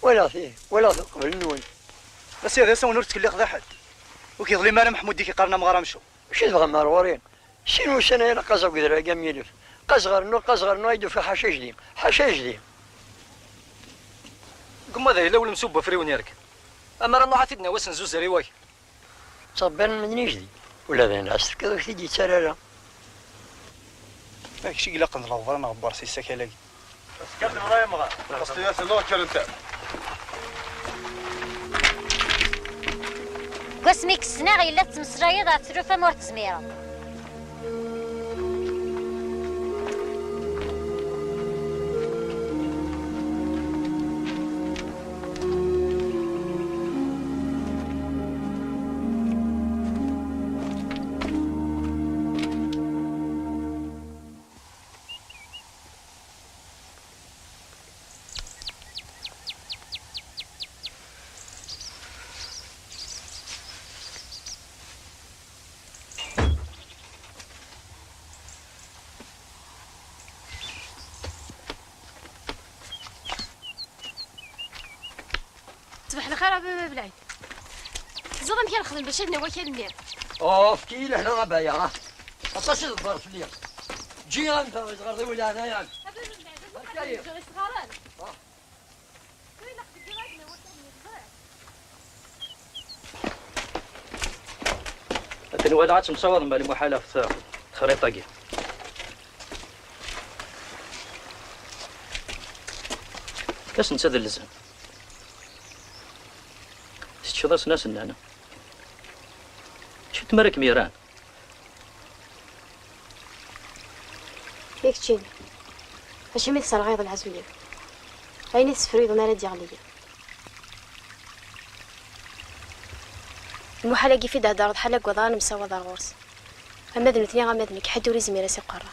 Walaɣ-t, ih, walaɣ-t qbel-nwen. A sidi, d asawen ur ttkellixeḍ i ḥedd. Ur k-yeḍlim ara Meḥmud i k-iqqaren amɣar amcum. Acu i tebɣam ar ɣur-i? Sin wussan ay la qqazeɣ deg udrar-agi am yilef. Qqazeɣ rnu, qqazeɣ rnu, ay d-ufiɣ ḥaca ajdid, ḥaca ajdid. Deg umadaɣ yella ulem s ubwafriwen yerkan. Amar ad nruḥ ad t-id-nawi ass n zuzar i waya. Ttṣebbiren medden ijdi. Ula d ayen ɣas tefkiḍ ur k-t-id-yettarra ara. Ma kečč i ilaqen d lɣebra neɣ n Bersis akal-agi. Tefkiḍ-d lɣebra yemɣar. Qesṭiyat-nneɣ kkren-t. Deg wasmi i k-ssneɣ yella tettmeslayeḍ ɣef tlufa ma ur tezmireḍ. Ṣbeḥ lxir a baba Belɛid. Teẓriḍ amek ara nexdem bac ad nawi akal-nni? Oh, efk-iyi lehna a baya, ah. Aṭas i tebber fell-i. Ǧǧi-yi anda i tɣerḍ i wulaɛna-ya. A baba Belɛid, ad nexdem isɣaren. Ah. Akken walaɣ ad temsawaḍem a lmuḥal ɣef texriṭ-agi. Efk-asen-tt ad llzen. Teččeḍ-asen asennan. Acu tmara kem-iran? Keččini, acimi tesserɣayeḍ lɛezm-iw? Ayen i tessefruyeḍ mi ara d-yeɣli. Lmuḥal-agi fi d-heddreḍ ḥala deg waḍ ara nemsawaḍ ar ɣur-s. Ama d nutni ama d nekk, ḥedd ur izmir a s-iqerra.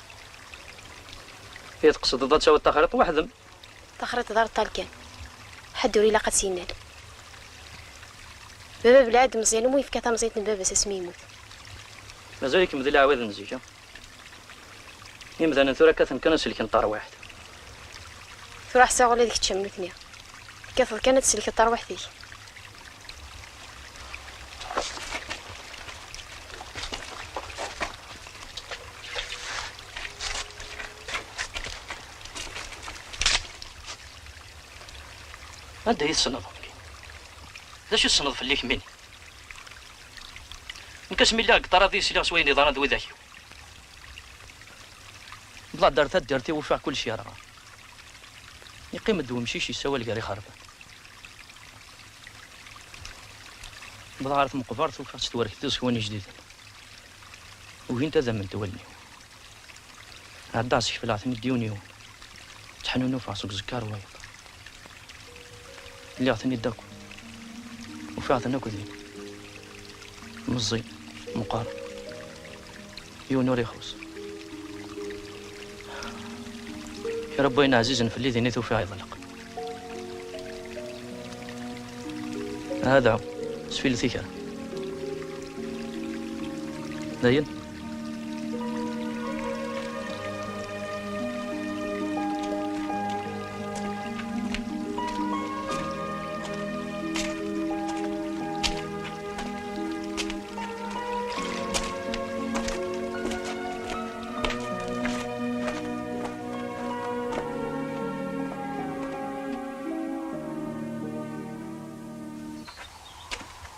I tqesdeḍ ad tawiḍ taxriṭ weḥd-m? Taxriṭ d areṭṭal kan. Ḥedd ur ilaq ad tt-innal. Baba Belɛid Meẓyan umi yefka tamẓidt n baba-s asmi yemmut. Mazal-ikem di leɛwad n zik, a? Imdanen tura kkaten kan ad selken tarwiḥt. Tura ḥṣiɣ ula d kečč am nutni. Tekkateḍ kan ad tselkeḍ tarwiḥt-ik. Anda i tessneḍ? D acu tessneḍ fell-i kemmini? Nekk asmi lliɣ deg ṭṭrad i sliɣ s wayen iḍran d widak-iw. Wwḍeɣ-d ar taddart-iw, ufiɣ kullec yerɣa. Yeqqim-d wemcic yessawal gar ixerban. Wwḍeɣ ɣer tmeqbert, ufiɣ-tt twerket d iẓekwan ijdiden. Ugint ad amment wallen-iw. Ɛeddaɣ ssekfleɣ-ten-id yiwen yiwen. Tteḥnunufeɣ seg uẓekka ar wayeḍ. Lliɣ-ten-id akk. Ufiɣ-ten akk din. Meẓẓi, meqqar. Yiwen ur ixuṣ. Kra n wayen ɛzizen fell-i din i t-ufiɣ yeḍleq. Hada, sfilet i kra. Dayen?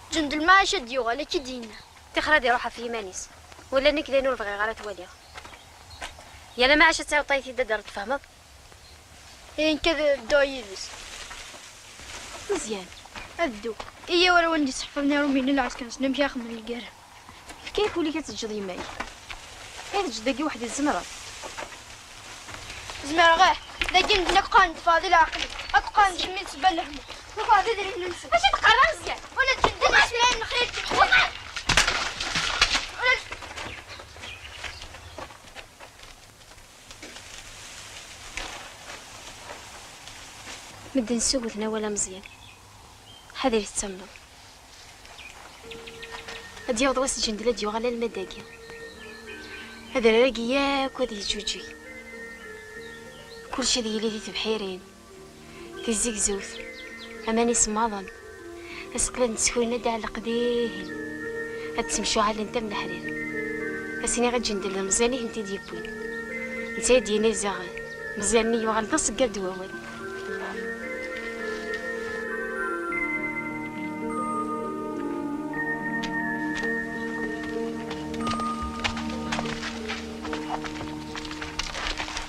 Ǧend lmaɛac ad d-yuɣal, akka i d-yenna. Tixer ad iruḥ ɣef yiman-is. Wala nekk d ayen ur bɣiɣ ara ad t-waliɣ. Yal amaɛac ad tawiḍ tayeḍ ad d-tfehmeḍ. Ihi nekk ad dduɣ yid-s. Meẓyan. Ad dduɣ. Iyyaw ara wen-d-iseḥfaḍen irumyen n lɛesker-nsen, amek ara xemmen lgirra. Efk-ak ul-ik ad teǧǧeḍ yemma-k. Ad teǧǧeḍ dagi weḥd-i, tzemreḍ. Zemreɣ, ih. Dagi medden akk qqaren-d Faḍil ɛaqel-ik. Akk qqaren-d kemmi d ssebba n lehmum. Ruḥ d idrimen-nsen. Acu teqqareḍ a Meẓyan? Ula d ǧeddi d aslayen n xir. Ula d Medden ssuguten awal a Meẓyan. Ḥader i tettamneḍ. Ad yaweḍ wass ǧendel ad yuɣal alma dagi. Adrar-agi yakk ad yeǧǧuǧeg. Kullec ad yili di tebḥirin, di tzegzewt, aman isemmaḍen. Aseqqel ad d-ssekrin ad d-iɛelleq dihin. Ad ttemcuɛalen am leḥrir. Ad s-iniɣ aǧendel d Meẓyan i tent-id-yewwin. Netta i d-yenna ziɣ Meẓyan-nni yuɣal d aṣeggal d wawal.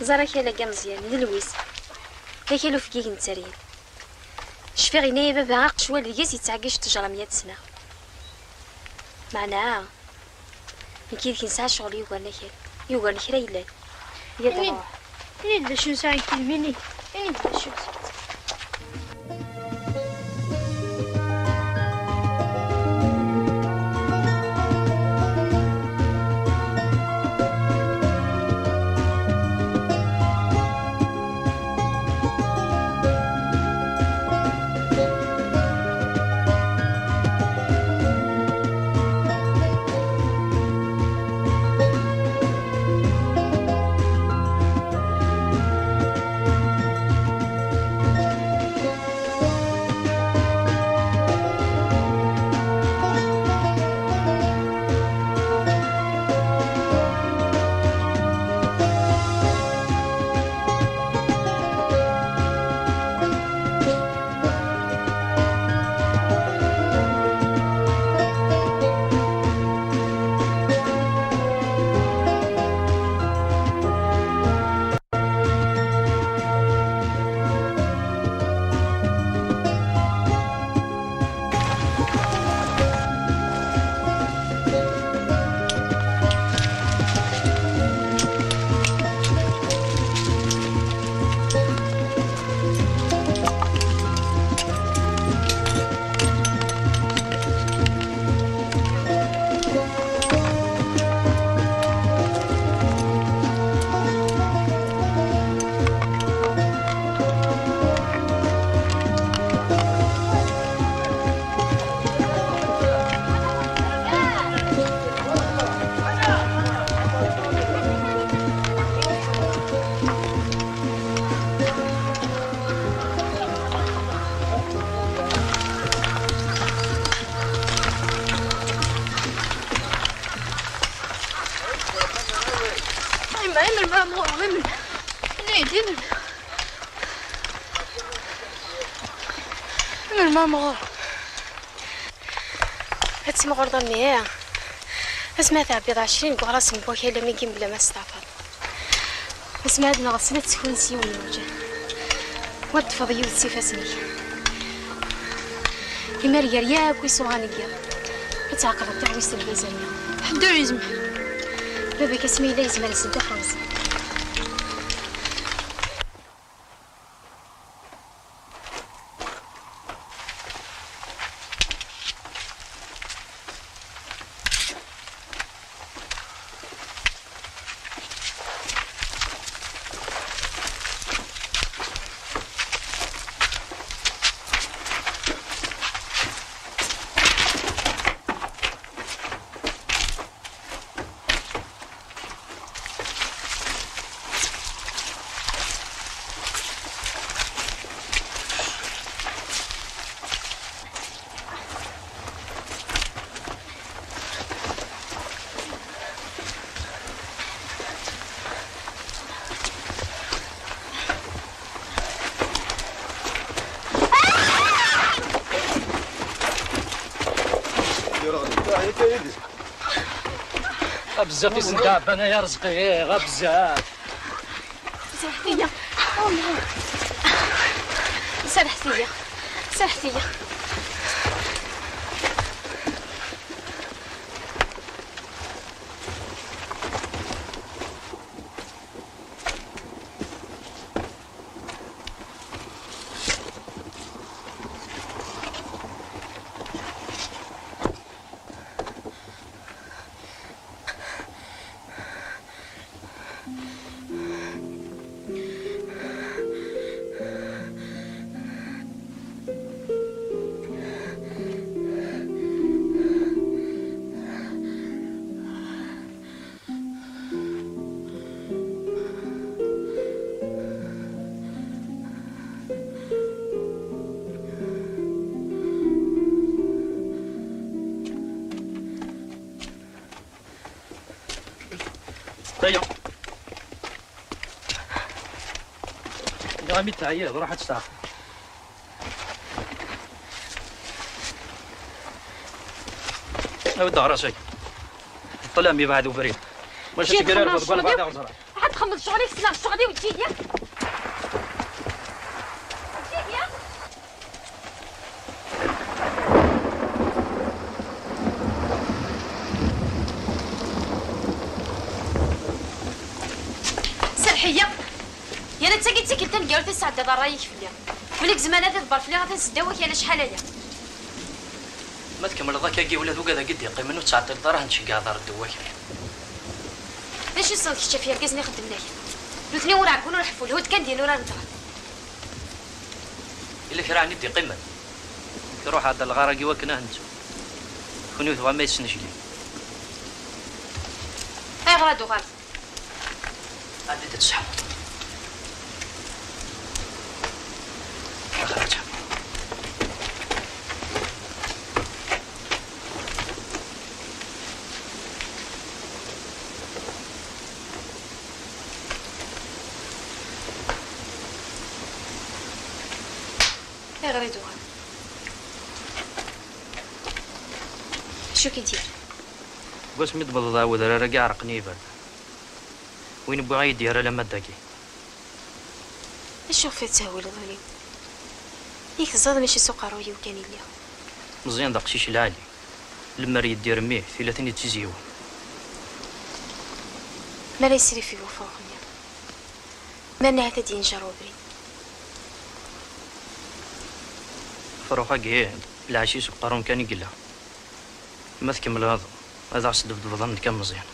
Ẓer akal-agi a Meẓyan, d lwiz. D akal ufgig n tteryel. Cfiɣ yenna-yi baba aqecwal deg-s yettɛeggij ttejra mya tesna. Meɛna, nekk yid-k nesɛa ccɣel yugaren akal, yugaren kra yellan. Yya-d ad nruḥ. Ini-d d acu nesɛa nekk d mini. Ini-d d acu. Ma mɣur. Ad timɣureḍ a mmi, ih. Asmi ad tɛebbiḍ ɛecrin deg uɣras n wakal am wigi mebla ma testeɛfaḍ. Asmi ad nɣeṣ ad tkunsi yiwen n lǧehd. Wa ṭṭfeḍ yiwet s ifassen-ik. Imar gar yakk isuɣan n yiḍ, ad tɛeqleḍ taɣwist n lbazar-nni. Ḥedd ur yezmir. Baba-k asmi yella yezmer ad sen-taxeṛẓ. A bezzaf i sen-d-ɛebban ay arezqi, a bezzaf. Serḥet-iyi. Serḥet-iyi. Serḥet-iyi. Daya. Dɣa mi teɛyiḍ, ruḥ ad testeɛfuḍ. Awi-d ɣer-as-agi. Ṭṭlam yebɛed ubrid. Maca tgara rfeḍ deg walbeɛḍ iɣẓer. Ad txemmeḍ ccɣel-ik, ssneɣ ccɣel-iw, ǧǧiya. Ǧǧiya. Serreḥ-iyi. Yal d tagi d tikkelt taneggarut i tesɛeddaḍ ṛṛay-ik fell-i. Win i izemren ad iḍebber fell-i atan seddaw wakal acḥal aya. Ma tkemmleḍ akkagi, ula d ugad-agi d-iqqimen ur ttɛeṭṭileḍ ara ad nceggeɛ ad ṛeddeɣ wakal. D acu tessneḍ kečč ɣef yergazen ixeddmen akka? Nutni ur ɛeggun ur ḥeffun, lhu-d kan d-yinurar n tɣelt. Yella kra ɛni d-iqqimen? Truḥ-aɣ-d lɣar-agi wakken ad nettu. Kunwi tebɣam ad yesnejli. Ayɣer ad d-tuɣaleḍ? Ɛeddi-d ad tseḥmuḍ. Ayɣer ad tseḥmuḍ? Ayɣer i d-tuɣaleḍ? Acu k-id-yerran? Seg wasmi d-tewwḍeḍ ɣer wedrar-agi, ɛerqen-iyi iberdan. Win wwiɣ ay d-yerra alamma d dagi. Acu ɣef i tettehwileḍ ul-iw? Yak teẓriḍ mačči s uqerruy-iw kan i lliɣ. Meẓyan d aqcic lɛali. Lemmer yeddir mmi, tila tin d tiziwin. Mi ara yesrifig ufrux-nni, mi ara ahat ad d-yenjer webrid. Afrux-agi, lɛecc-is deg uqerru-m kan i yella. Ma tkemmleḍ, ad aɣ-sdebdbeḍ am nekk am Meẓyan.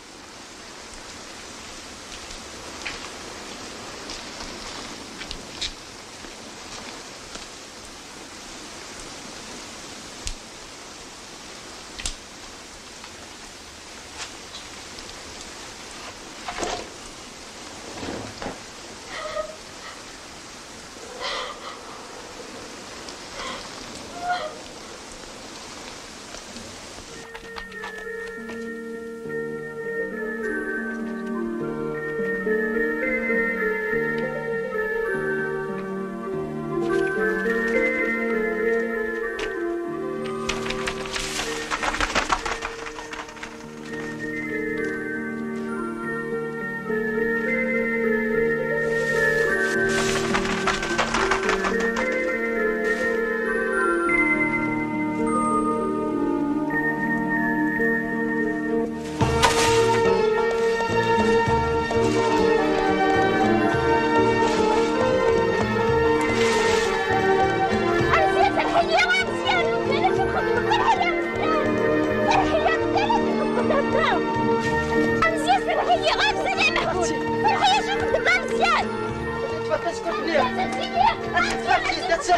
A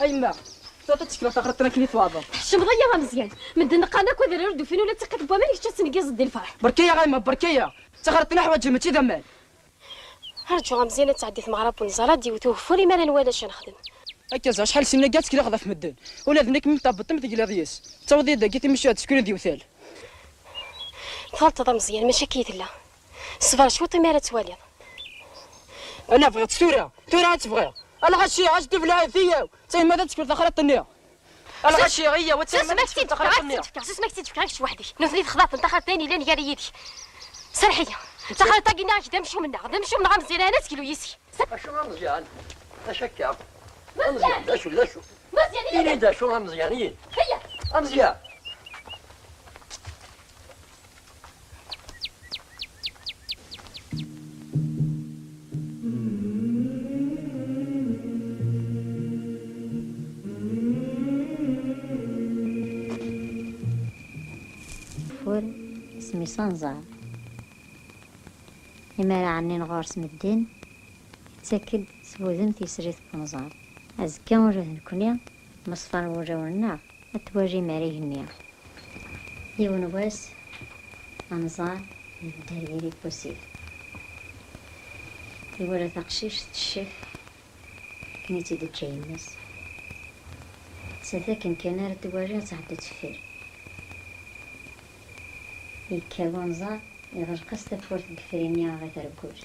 yemma, tura ad tekleḍ taxriḍt-nni akken i tebɣiḍ. Tḥecmeḍ-iyi a Meẓyan. Medden qqaren akk adrar ur d-ufin ula d tiqit n waman, kečč ad tneggizeḍ di lferḥ. Berka-yaɣ a yemma, berka-yaɣ. D taxriḍt-nni ḥwaǧen, mačči d aman. Rǧu a Meẓyan, ad tɛeddi tmeɣra n unẓar, ad d-iwet ugeffur imi ara nwali acu ad nexdem. Akka ẓer, acḥal snin-agi ad tekleɣ ɣef medden. Ula d nekk mi ṭṭabbeṭ mi tegliḍ yes. Tettaweḍ-iyi-d dagi timecwiɛt, skud ad yewtal. Tɣelṭeḍ a Meẓyan, mačči akka i tella. Ṣber cwiṭ imi ara twaliḍ. Ana bɣiɣ-tt tura, tura ad tt-bɣiɣ. A lɣaci, a s-d-ibleɛ tiyaw. D tayemmat ad tekleḍ taxriḍt-nni. A lɣaci, iyyaw, ad tayemmat ad tekleḍ taxriḍt-nni. Susem, ak-tt-id-fkeɣ, ak-tt-id-fkeɣ, kečč weḥd-k. Nutni texḍaben taxriḍt ayen yellan gar-i yid-k. Serreḥ-iyi. Taxriḍt-agi-nni, kečč d amcum-nneɣ, d amcum-nneɣ a Meẓyan, ad teglu yis-k. Acu a Meẓyan? Acu akka? A Meẓyan, d acu, d acu? Meẓyan, ini-d acu a Meẓyan, ini. Iyya. A Meẓyan. Fur isem-is anẓar. Imi ara ɛennin ɣur-s medden, yettak-d s wudem tislit n unẓar. Azekka ula d nekkni, meṣfan wulawen-nneɣ, ad twalim ar igenni. Yiwen wass, anẓar ibedd ar yiri n wasif. Iwala taqcict teccef akken i tt-id-teǧǧa yemma-s. Nettat akken kan ara t-twali ad tɛeddi teffir. Yekka wanẓar, iɣleq-as tawwurt n yifri-nni ɣer tergult.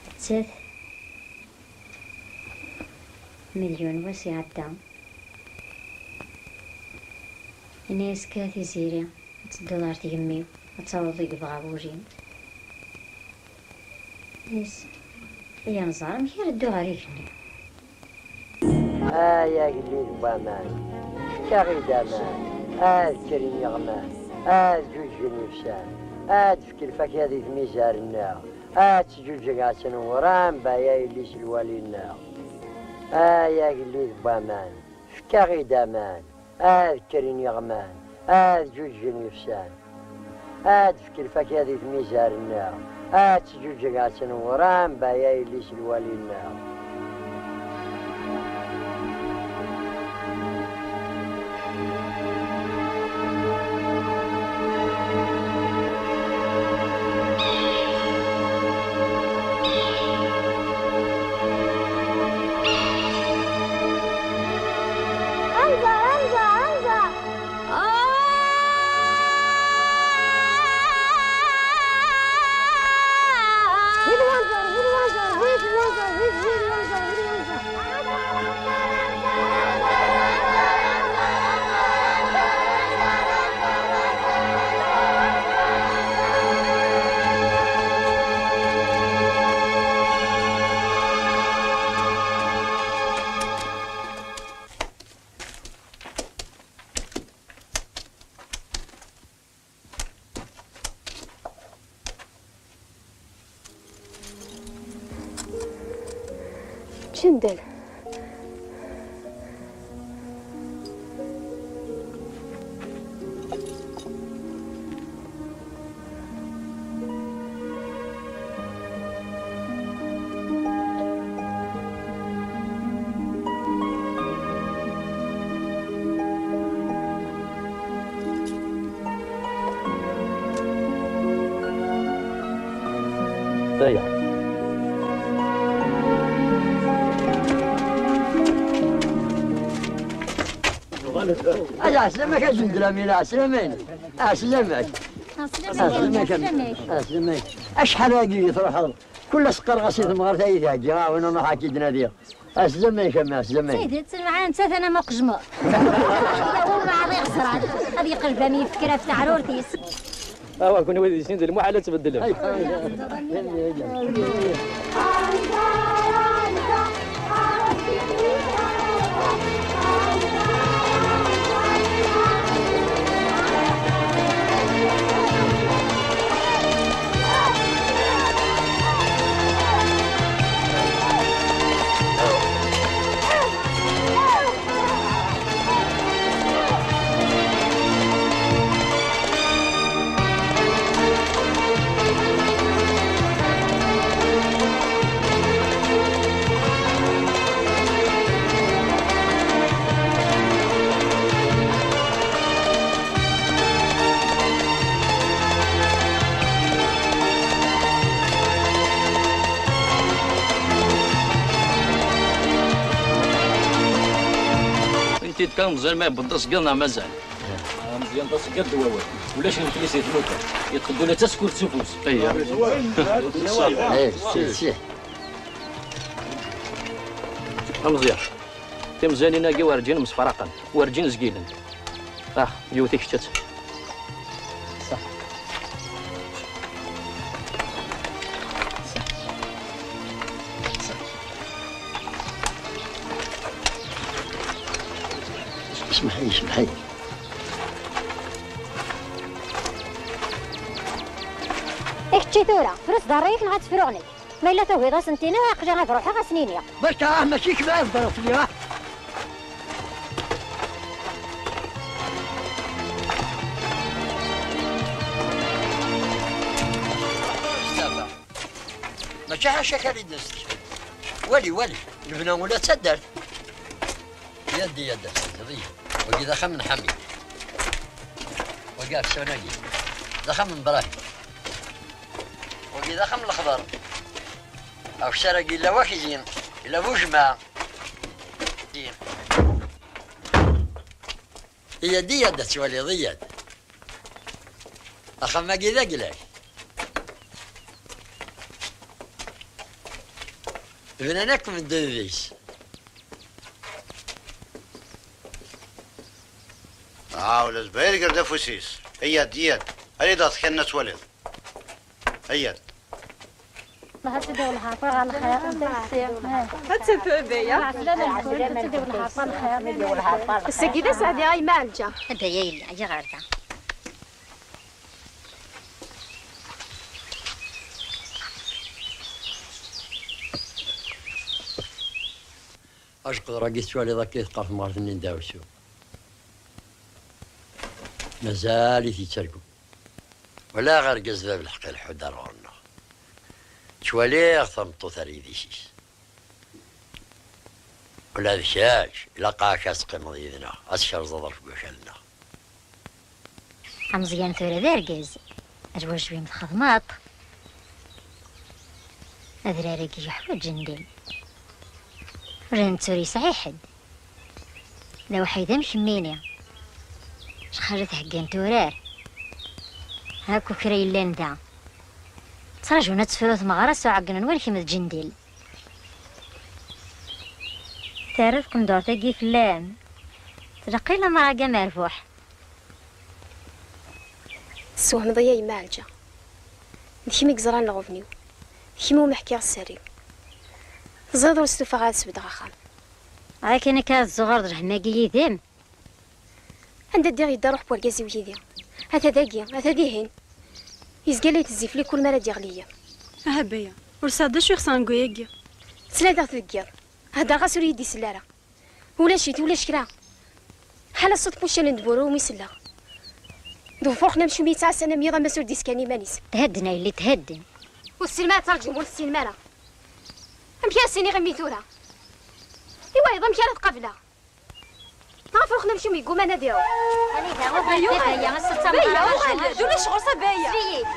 Nettat, mi d yiwen wass iɛedda, yenna-yas kan Tiziri, ad tedduḍ ɣer tgemmi-w, ad taweḍ i yebɣa wul-im. Yes. Ay anẓar, amek ara dduɣ ɣer igenni? Ay agellid n waman, fek-aɣ-id aman, ad kkren iɣman, ad ǧuǧgen ibsan, ad d-fk lfakya di tmizar-nneɣ, ad teǧuǧeg ad tenwur am baya yelli-s lwali-nneɣ. Ay agellid n waman, fek-aɣ-id aman, ad kkren iɣman, ad ǧuǧgen ibsan, ad d-fk lfakya di tmizar-nneɣ, ad teǧuǧeg ad tenwur am baya yelli-s lwali-nneɣ. Anẓar, anẓar, anẓar! Čendel. Aya. Ay, ɛeslama-k a Jendel Amina, ɛeslama-k. Ɛeslama-k. Ɛeslama-k, ɛeslama-k, ɛeslama-k. Acḥal agi i truḥeḍ? Kul ass qqareɣ-as i temɣart ay d-heggiɣ aɛwin, ad nruḥ ad k-id-nadiɣ. Ɛeslama-k a mmi, ɛeslama-k. Tidet, lmeɛna nettat ana ma qejmeɣ. Ur maɛad iɣesran. Ad yeqleb am yifker ɣef teɛrurt-is. Awa, kunwi di sin d lmuḥal ad tbeddlem. Ay, ay, ay. Kan Meẓyan ma yewweḍ d aṣeggiḍ neɣ mazal? Meẓyan d aṣeggiḍ d wawal. Ulac imekli si tlufa. Yeṭṭef-d ula d tasekkurt s ufus. Aya. A Meẓyan, timeẓyanin-agi werǧin msefraqent, werǧin zgilent. Ah, yiwet i kečč. Semḥ-iyi, semḥ-iyi. I kečči tura, frus d ṛṛay-ik neɣ ad tefruɣ nekk? Ma yella tugiḍ ad sen-tiniḍ, aql-i ad ruḥeɣ ad sen-iniɣ. Berka, ah, mačči kemm ara d-tefliɣ. Mačči ḥaca-k ara d-nessekfel. Wali, wali, lebna ula d taddart. Yaddi, yaddi, yaddi. Wagi d axxam n Ḥamid. Wagi afsan-agi d axxam n Brahim. Wagi d axxam n lexḍer. Akessar-agi yella wakli, yella bujma. Iyad, iyad ad twaliḍ, iyad. Axxam-agi d agla-k. Bnan akk medden deg-s. Ah, ula d Baya iger-d afus-is. Iyad, iyad. Arid ɣer tkanna ad twaliḍ. Iyad. Ma ad teddu lḥerfa ɣer lxir, anda yessi? Ad tafeḍ Baya. Ɛeslama-nkent, ad teddu lḥerfa ɣer lxir. Ass-agi d aseɛdi ay Maɛelǧa. Baya yella, aya ɣer da. Ajqeḍra-agi tettwaliḍ akka i teqqar temɣart-nni n Dawsu. Mazal-it yettargu. Walaɣ argaz bab lḥeqq ileḥḥu-d ar ɣur-neɣ. Ttwaliɣ tameṭṭut ar yidis-is. Ula d kečč, ilaq-ak ad teqqimeḍ yid-neɣ, ad tkerzeḍ ɣef wakal-nneɣ. Ameẓyan tura d argaz, lwajeb-im txedmeḍ-t. Adrar-agi yeḥwaǧ ǧendel. Ula d netta ur yesɛi ḥedd. D awḥid am kemmini. Acḥal i theggant urar. Akk kra yellan da. Ttraǧun ad tefru tmeɣra s uɛeggun n walkem d ǧendel. Terra tqendurt-agi fell-am. Tlaq i lamer-agi amerbuḥ. Tessewhmeḍ-iyi a yemma Ɛelǧa. D kemm i yeẓran lɣebn-iw. D kemm umi ḥkiɣ sser-iw. Teẓriḍ ur stufaɣ ad sbeddeɣ axxam. Akken akka ad tzuɣreḍ lhemm-agi yid-m? Anda ddiɣ yedda ruḥ n wergaz-iw yid-i. Ata dagi, ata dihin. Yezga la yettezzi fell-i kul mi ara d-yeɣli yiḍ. Aha Baya, ur sɛiɣ d acu ixeṣren deg wayagi. Ttnadiɣ-t deg yiḍ. Heddreɣ-as ur iyi-d-isell ara. Ulac-it, ulac kra. Ḥala ṣṣut n wuccen n dbur umi selleɣ. D ufurxen amcum yettɛassan am yiḍ am wass ur d-iskan iman-is. Thedden a yelli, thedden. Ur tessinem ara ad terǧum, ur tessinem ara. Amek ara s-iniɣ i mmi tura? I wayeḍ amek ara t-qableɣ? Ɣef ufurxen amcum yegguman ad iruḥ. Anida, uɣal, Baya, uɣal. Baya, ass-a d tameɣra, Baya, uɣal. D ulac ɣur-s a Baya. Sbiyit.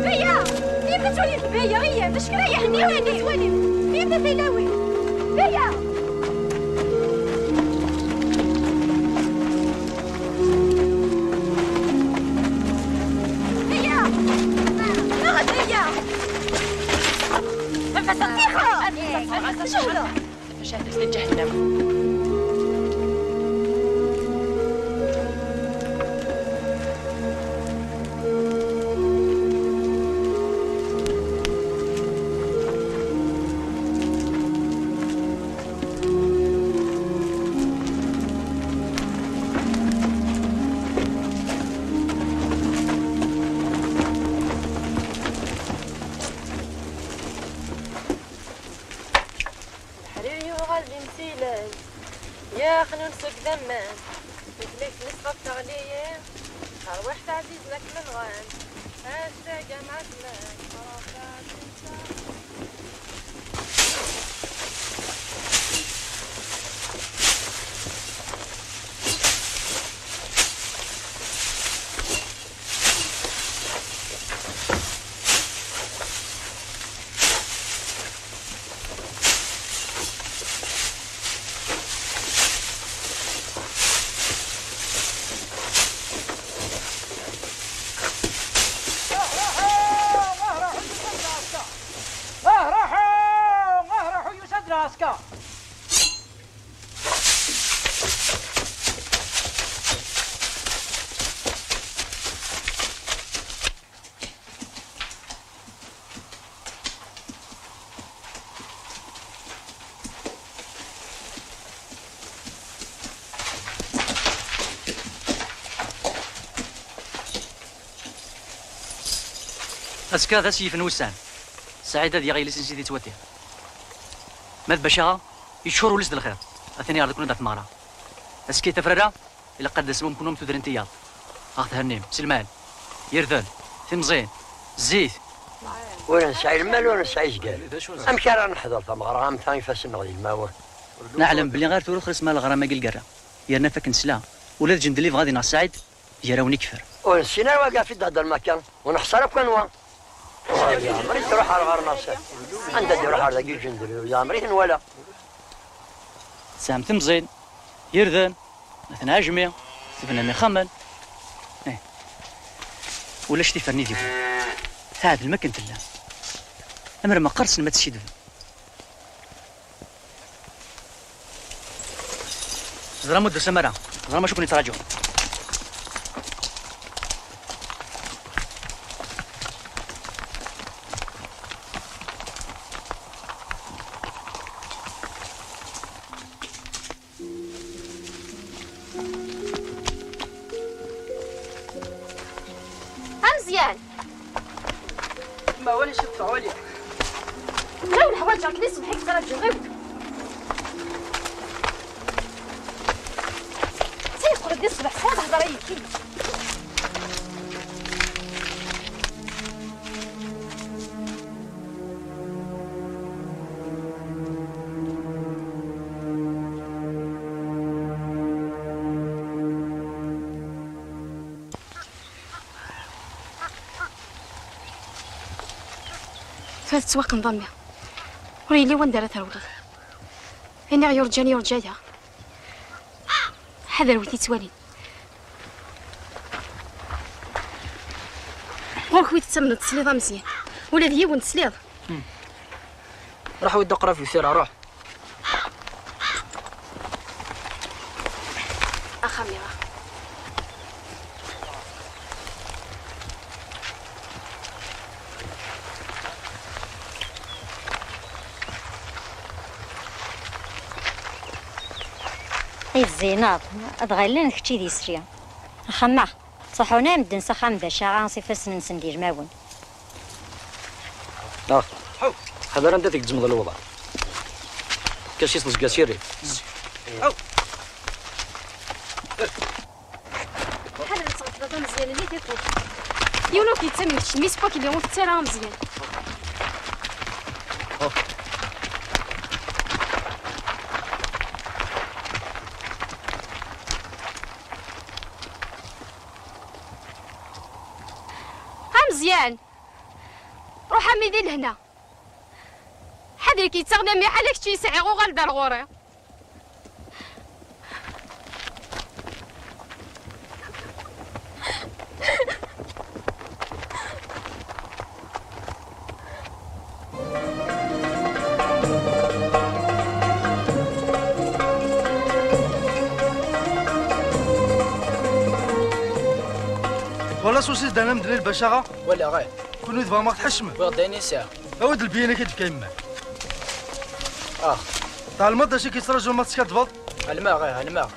Baya! Yemma twalimt Baya, iya, d acu kra yehniyuni twalimt? Yemma tilawin. Baya! Baya! Neɣ Baya! Nefes ṭṭixa! Acu hada? Nefes ḥader si ǧahennam. Leḥrir yuɣal d imsilan, yaxnun seg idammen, tutlayt-nnes ɣef teɣli, terwiḥt ɛzizen akken nɣan. Ass-a, a gma Ɛetman, ɣer-aɣ taɛzizt-a. Azekka d ass yifen wussan. Saɛid ad yaɣ yelli-s n Sidi Ttwati. Ma d Bacaɣa, yeččur wul-is d lxir. Atan iɣer deg-wen-d ɣer tmeɣra. Azekka i tafrara, ilaq ad d-tasem umkun am tudrin tiyaḍ. Ad ɣ-thennim, s lmal, irden, timẓin, zzit. Ur nesɛi lmal, ur nesɛi izgaren. Amek ara neḥḍer tameɣra am ta ifassen-nneɣ d ilmawen? Neɛlem belli ar tura ur xlisem ara leɣram-agi lgerra. Yerna fakken nesla, ula d Ǧendel yebɣa ad ineɣ Saɛid, gar-awen ikfer. Ur nessin ara wagi ɣef i d-theddrem akka. Ur neḥṣa ara akk anwa. Yeɛmer i d-truḥ ar ɣer Naṣer. Anda d-iruḥ ar dagi Ǧendel, yeɛmer i ten-wala. Tesɛam timẓin, irden, ma tenɛajmi, tebnam ixxamen. Eh. Ulac tifern i d-yewwin. Tɛedlem akken tellam. Amer meqqar tessnem ad teskidbem. Teẓram ur d-tusam ara. Teẓram acu ken-yettraǧu. Ameẓyan! Ma wala ciṭṭa wali. Ula ur ḥwaǧeɣ-k di ṣṣbeḥ i k-ttraǧuɣ akk. Teqqel-d di ṣṣbeḥ, sɛiɣ hḍra yid-k. Tura tettwaqqneḍ a mmi. Ur yelli wanda ara trewleḍ. Iniɣ yurǧan yurǧa-yaɣ. Ḥader wi t-ittwalin. Ɣur-k wi tettamneḍ tesliḍ a Meẓyan. Ula d yiwen tesliḍ. Ruḥ wi d aqrab tura, ruḥ. Axxam-iw. Ay zzinaḍ, ad ɣilen d kečč i d isli. Axxam-a, ttruḥun ay medden s axxam bac aɣa s ifassen-nsen d ilmawen. Ah, ḥader anda tegzmeḍ lewḍa. Kasis tezga sirri. Ḥader ad tɣefleḍ a Meẓyan, nnig tiṭ. Yiwen ur k-yettamen kečč, mmi-s n wakli ur t-ttarra a Meẓyan. A Meẓyan! Ruḥ a mmi di lehna. Ḥader k-yettaɣen a mmi, ḥala kečč i sɛiɣ, uɣal-d ar ɣur-i. Twalaḍ s usizdana n Mdlil Bacaɣa? Walaɣ, eh. Kunwi tebɣam ad ɣ-tḥeccmem? Wwiɣ-d ayen i sɛiɣ. Awi-d lbiya-inek i d-fkan yemma-k. Ah. Tɛelmeḍ d acu i k-yettṛaǧun ma teskaddbeḍ? Ɛelmeɣ, eh, ɛelmeɣ.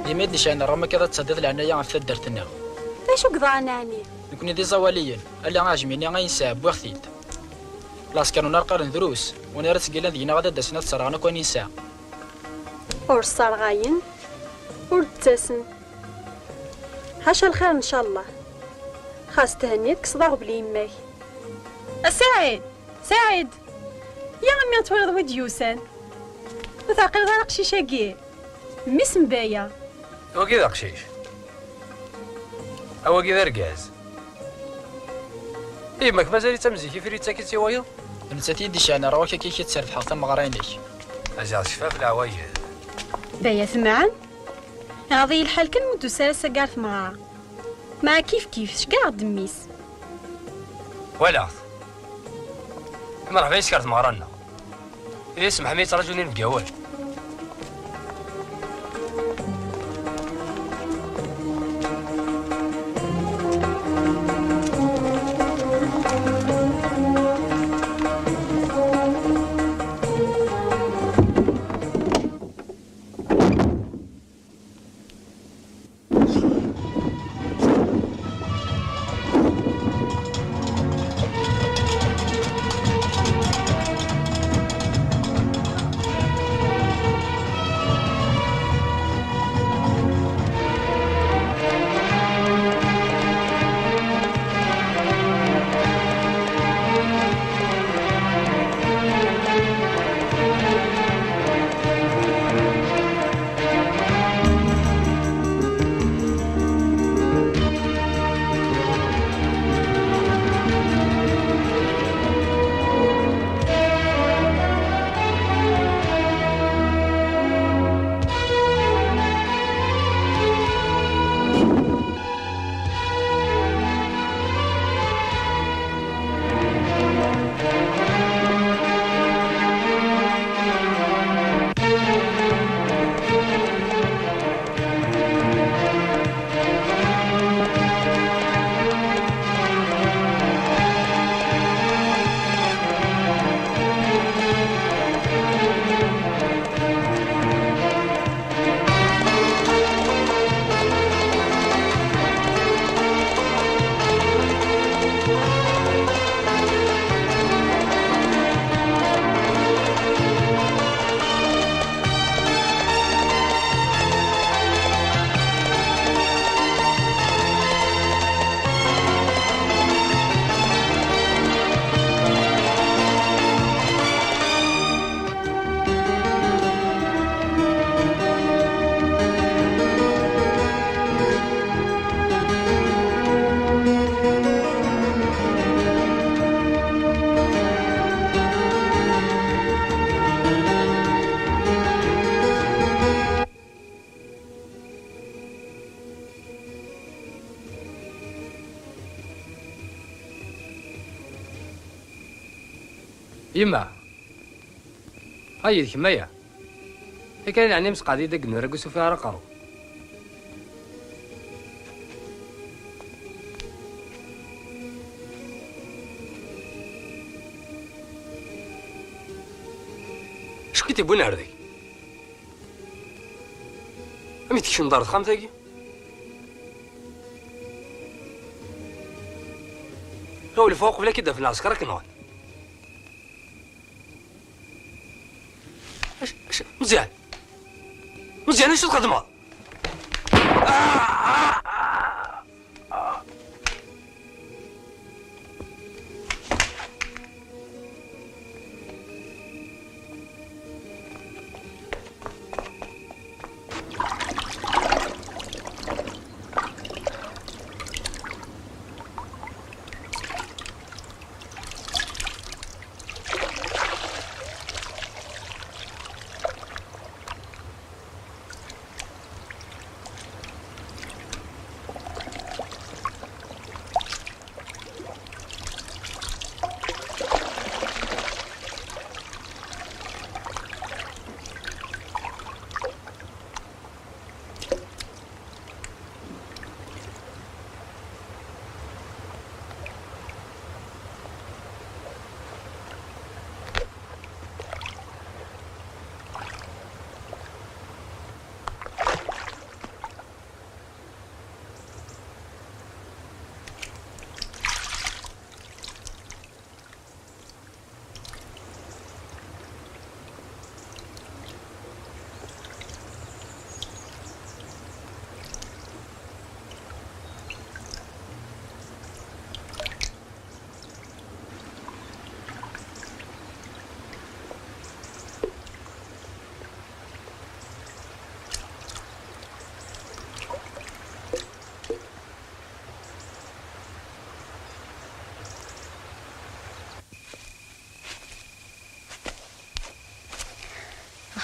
Dima i d-necɛen rram akka ad tɛeddiḍ leɛnaya ɣef taddart-nneɣ. Ma Acu yeḍran ɛni? Nekni d iẓawaliyen, ala aɛjmi-nni ay nesɛa, wwiɣ-t-id. Lɛesker n unarqar n drus, win ara ttgillan deg-neɣ ad d-asen ad sserɣen akk ayen nesɛa. Ur sserɣayen, ur d-ttasen. Ḥaca lxir, ncallah. Xas thenniḍ, kkseḍ aɣbel i yemma-k. A Saɛid! Saɛid! Ya a mmi, twalaḍ wi d-yusan? Ur teɛqileḍ ara aqcic-agi? Mmi-s n Baya. Wagi d aqcic. A wagi d argaz. Yemma-k mazal-itt am zik, ifri yettak-itt i wayeḍ? D nettat i yi-d-iceɛlen ar ɣur-k akka i k-id-srebḥeɣ tameɣra-inek. Aziɣ tecfa ɣef leɛwayed. Baya temɛen? Iɣaḍ-iyi lḥal kan mi d-tusa ara s-aggar tmeɣra. Meɛna kif kif, ceggeɛ-d mmi-s. Walaɣ-t. Mreḥba yes-k ar tmeɣra-nneɣ. Ih, semḥ mi yettraǧun inebgawen. Yemma! Ay, d kemm aya? Akka i leɛni mseqɛed-iyi-d akken ur usufiɣ ara aqerru. Acu k-id-iwwin ar dagi? Amek tkecmeḍ ɣer texxamt-agi? Ɣiwel ffeɣ uqbel ad k-id-afen lɛesker ad k-nɣen. Ac-, ac-, Meẓyan! Meẓyan, acu txeddmeḍ?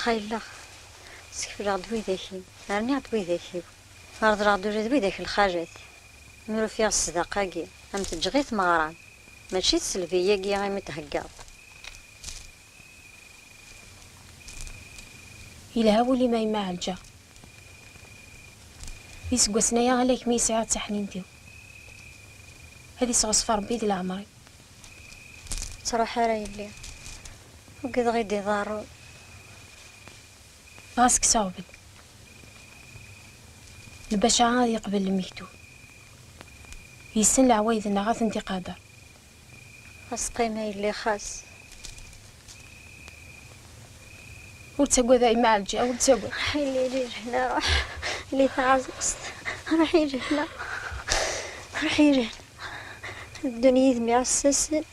Xayleɣ, skefleɣ-d widak-im, rniɣ-d widak-iw, reḍleɣ-d ula d widak lxalat. Mi ur ufiɣ ṣṣdaqa-agi, am teǧǧeɣ i tmeɣra-m, mačči d sselbi-agi imi d-theggaḍ. Yelha wul-im a yemma Ɛelǧa. D iseggasen aya ala kemm i sɛiɣ d taḥnint-iw. Ad isɣeṣf Ṛebbi di leɛmer-im. Ur ttruḥ ara yelli. Ugadeɣ i d-iḍerru. Ɣas kkes aɣbel. Lbaca ad yeqbel lmektub. Yessen leɛwayed-nneɣ ad tent-iqader. Xas qqim a yelli, xas. Ur ttagad a yemma Ɛelǧa, ur ttagad. Ruḥ yelli, ili lehna, ruḥ. Ili taɛẓuẓt. Ruḥ ili lehna. Ruḥ ili lehna. Ddun yid-m iɛessasen.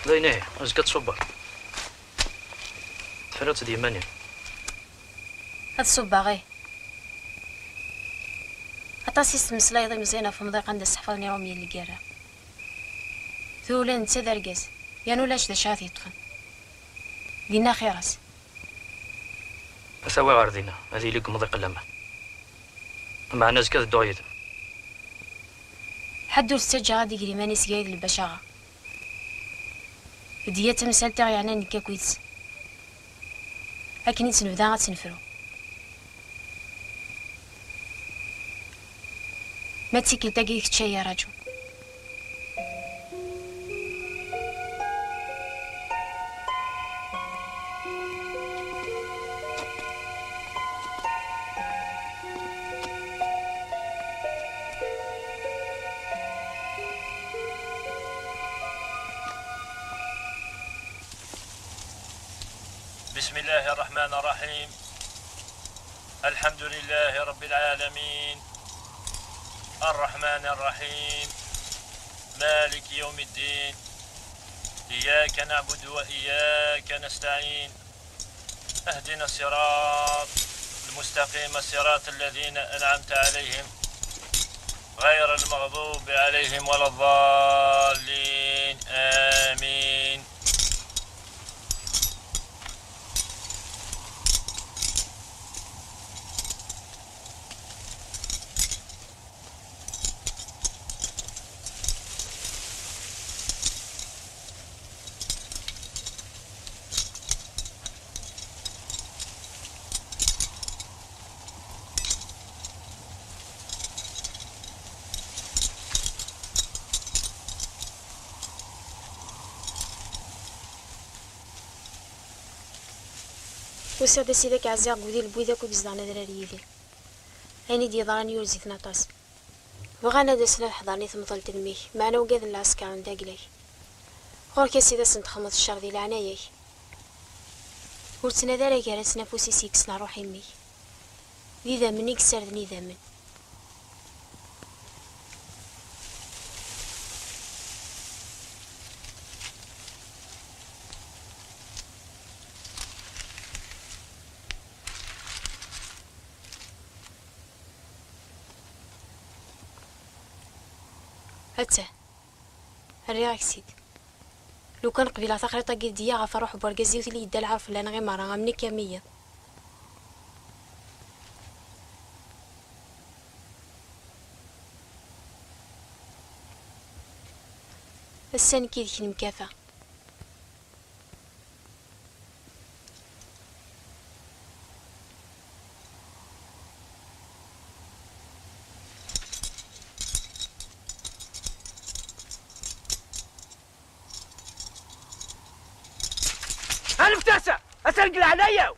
D ayen ihi, azekka ad tṣubbeḍ. Tefriḍ-tt d yiman-im. Ad ṣubbeɣ, ih. Aṭas i s-temmeslayeḍ i Meẓyan ɣef umḍiq anda sseḥfaḍen iṛumyen lgirra. Tura ula d netta d argaz, yerna ulac d acu ara t-yeṭṭfen. Dinna axir-as. Ad t-awiɣ ɣer dinna, ad yili deg umḍiq n laman. Meɛna azekka ad dduɣ yid-m. Ḥedd ur t-ttaǧǧaɣ ad d-iger iman-is gar-i d lbacaɣa. D yya tamsalt i ɣ-yeɛnan nekk akkit-s. Akken i tt-nebda ad tt-nefru. Ma d tikkelt-agi d kečč ay iraǧu. بسم الله الرحمن الرحيم. الحمد لله رب العالمين. الرحمن الرحيم. مالك يوم الدين. إياك نعبد وإياك نستعين. اهدنا الصراط المستقيم، صراط الذين أنعمت عليهم، غير المغضوب عليهم ولا الضالين. آمين. Usiɣ-d a Sidi ad k-ɛziɣ deg udil n wid akk i izedɣen adrar yid-i. Ayen i d-yeḍran yurez-iten aṭas. Bɣan ad asen ad ḥeḍren i temḍelt n mmi-k, meɛna ugaden lɛesker n dagla-k. Ɣur-k a Sidi ad sen-txedmeḍ ccer di leɛnaya-k. Ur ttnadi ara gar-asen afus i s-yekksen ṛṛuḥ i mmi-k. D idammen i yessarden idammen. Attah, rriɣ-ak-tt-id. Lukan qbileɣ taxriṭ-agi d-yya ɣef ṛṛuḥ n wergaz-iw tili yedda lɛar fell-aneɣ i meṛṛa, am nekk am wiyaḍ. Ass-a nekk yid-k nemkafa. Anef-as! Atan deg leɛnaya-w!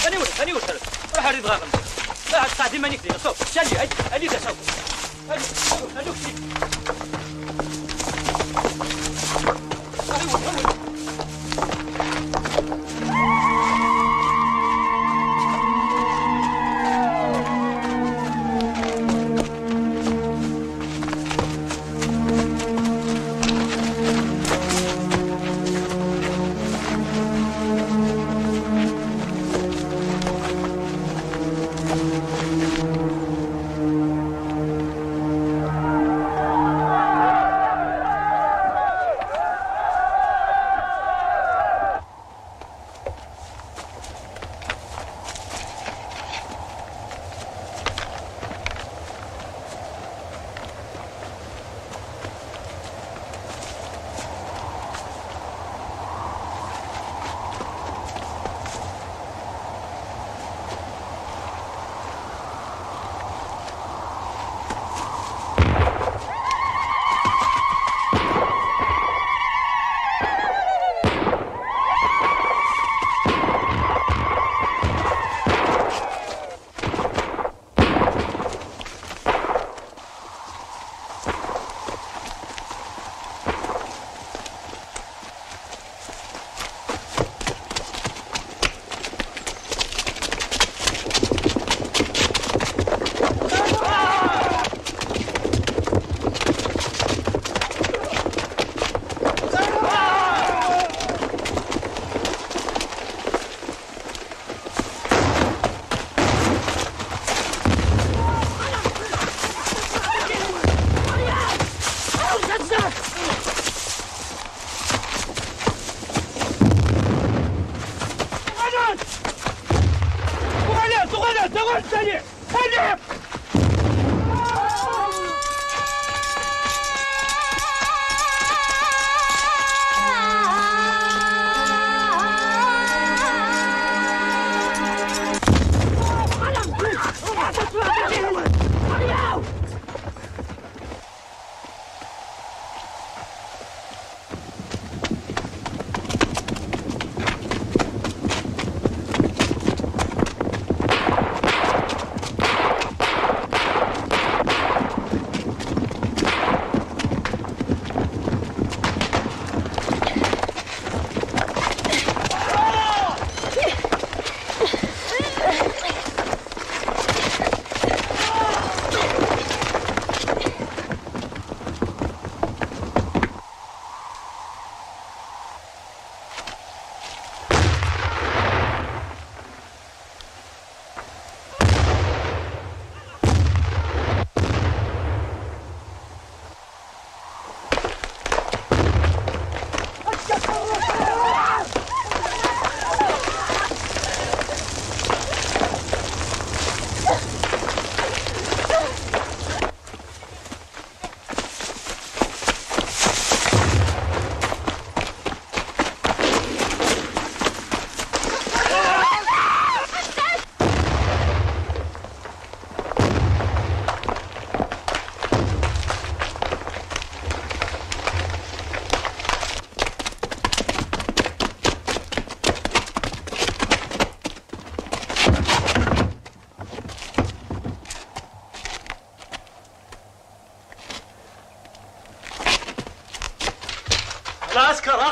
Aniwel, aniwel, ruḥ ar idɣaɣen. Ruḥ ad tqeɛɛed iman-ik dinna, ṣub, cali, ali, ali da, ṣub. Ali, ali, ali.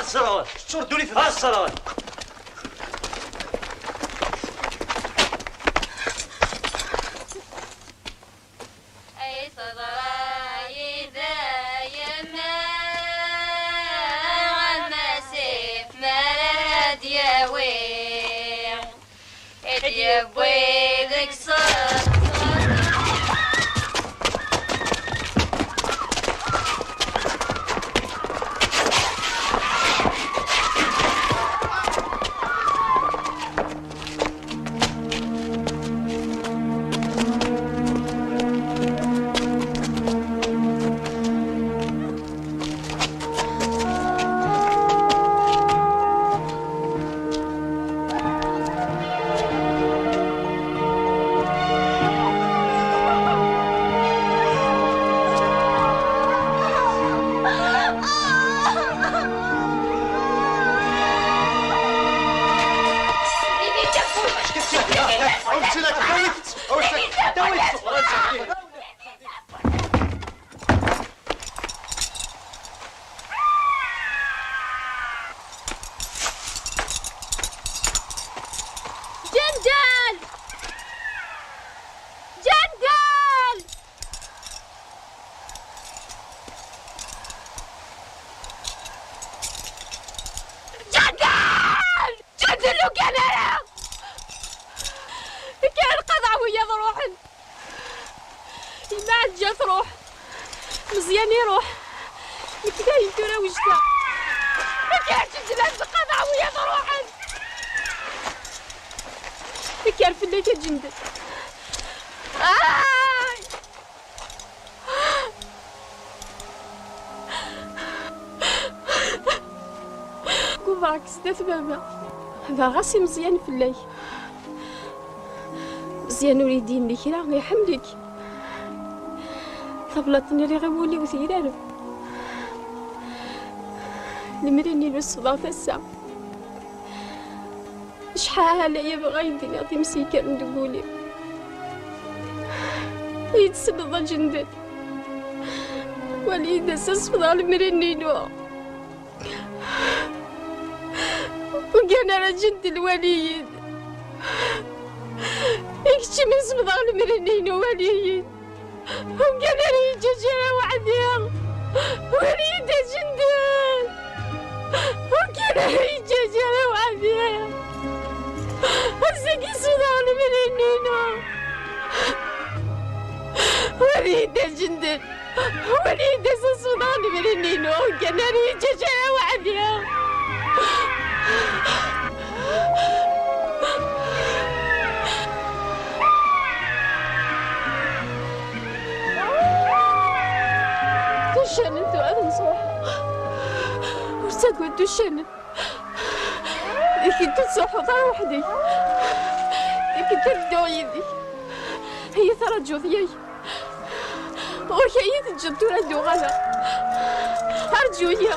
Ṣṣreɣ. Kečč ur ddunit d ṣṣreɣ. Ay teḍra yid-i yemma, am asif mi ara d-yawi, i d-yewwi deg ṣṣeṣṣa. Ǧendel! Ǧendel! Ǧendel! Ǧendel, ur kan ara! Kker lqaḍeɛ wiyaḍ ruḥen. Yemma Ɛelǧa truḥ. Meẓyan iruḥ. Nekk dayen tura wejdeɣ. Kker Ǧendel, ad lqaḍeɛ wiyaḍ ruḥen. Kker fell-ak a Ǧendel. Ay! Gumreɣ-k sdat baba. Dɣa ɣas i Meẓyan fell-ak. Meẓyan ur yi-d-yenni kra, iḥemmel-ik. Tablaḍt-nni rriɣ i wul-iw tegrareb. Lemri-nni n usefḍeɣ tassa. Acḥal ay bɣiɣ ad d-iniɣ times yekkren deg wul-iw. Ay d-tselleḍ a Ǧendel. Wali-yi-d ass-a sefḍeɣ lemri-nni-inu. Ur gan ara Ǧendel, wali-yi-d. I kečč mi sefḍeɣ lemri-nni-inu, wali-yi-d. Umkan ara yeǧǧaǧ ara weḥdi. Wali-yi-d a Ǧendel. Umkan ara yeǧǧaǧ ara weḥdi. Ass-agi sefḍeɣ lemri-nni-inu. Wali-yi-d a Ǧendel. Wali-yi-d ass-a sefḍeɣ lemri-nni-inu. Umkan ara yeǧǧaǧ ara weḥdi. Tuccanen tura ad msruḥeɣ. Ur ttagad tuccanen. Yak ur tettruḥuḍ ara weḥd-k. Yak ad dduɣ yid-k. Ay ttraǧuḍ yak. Ɣur-k ay teǧǧeḍ tura ad d-uɣaleɣ. Rǧu-yi.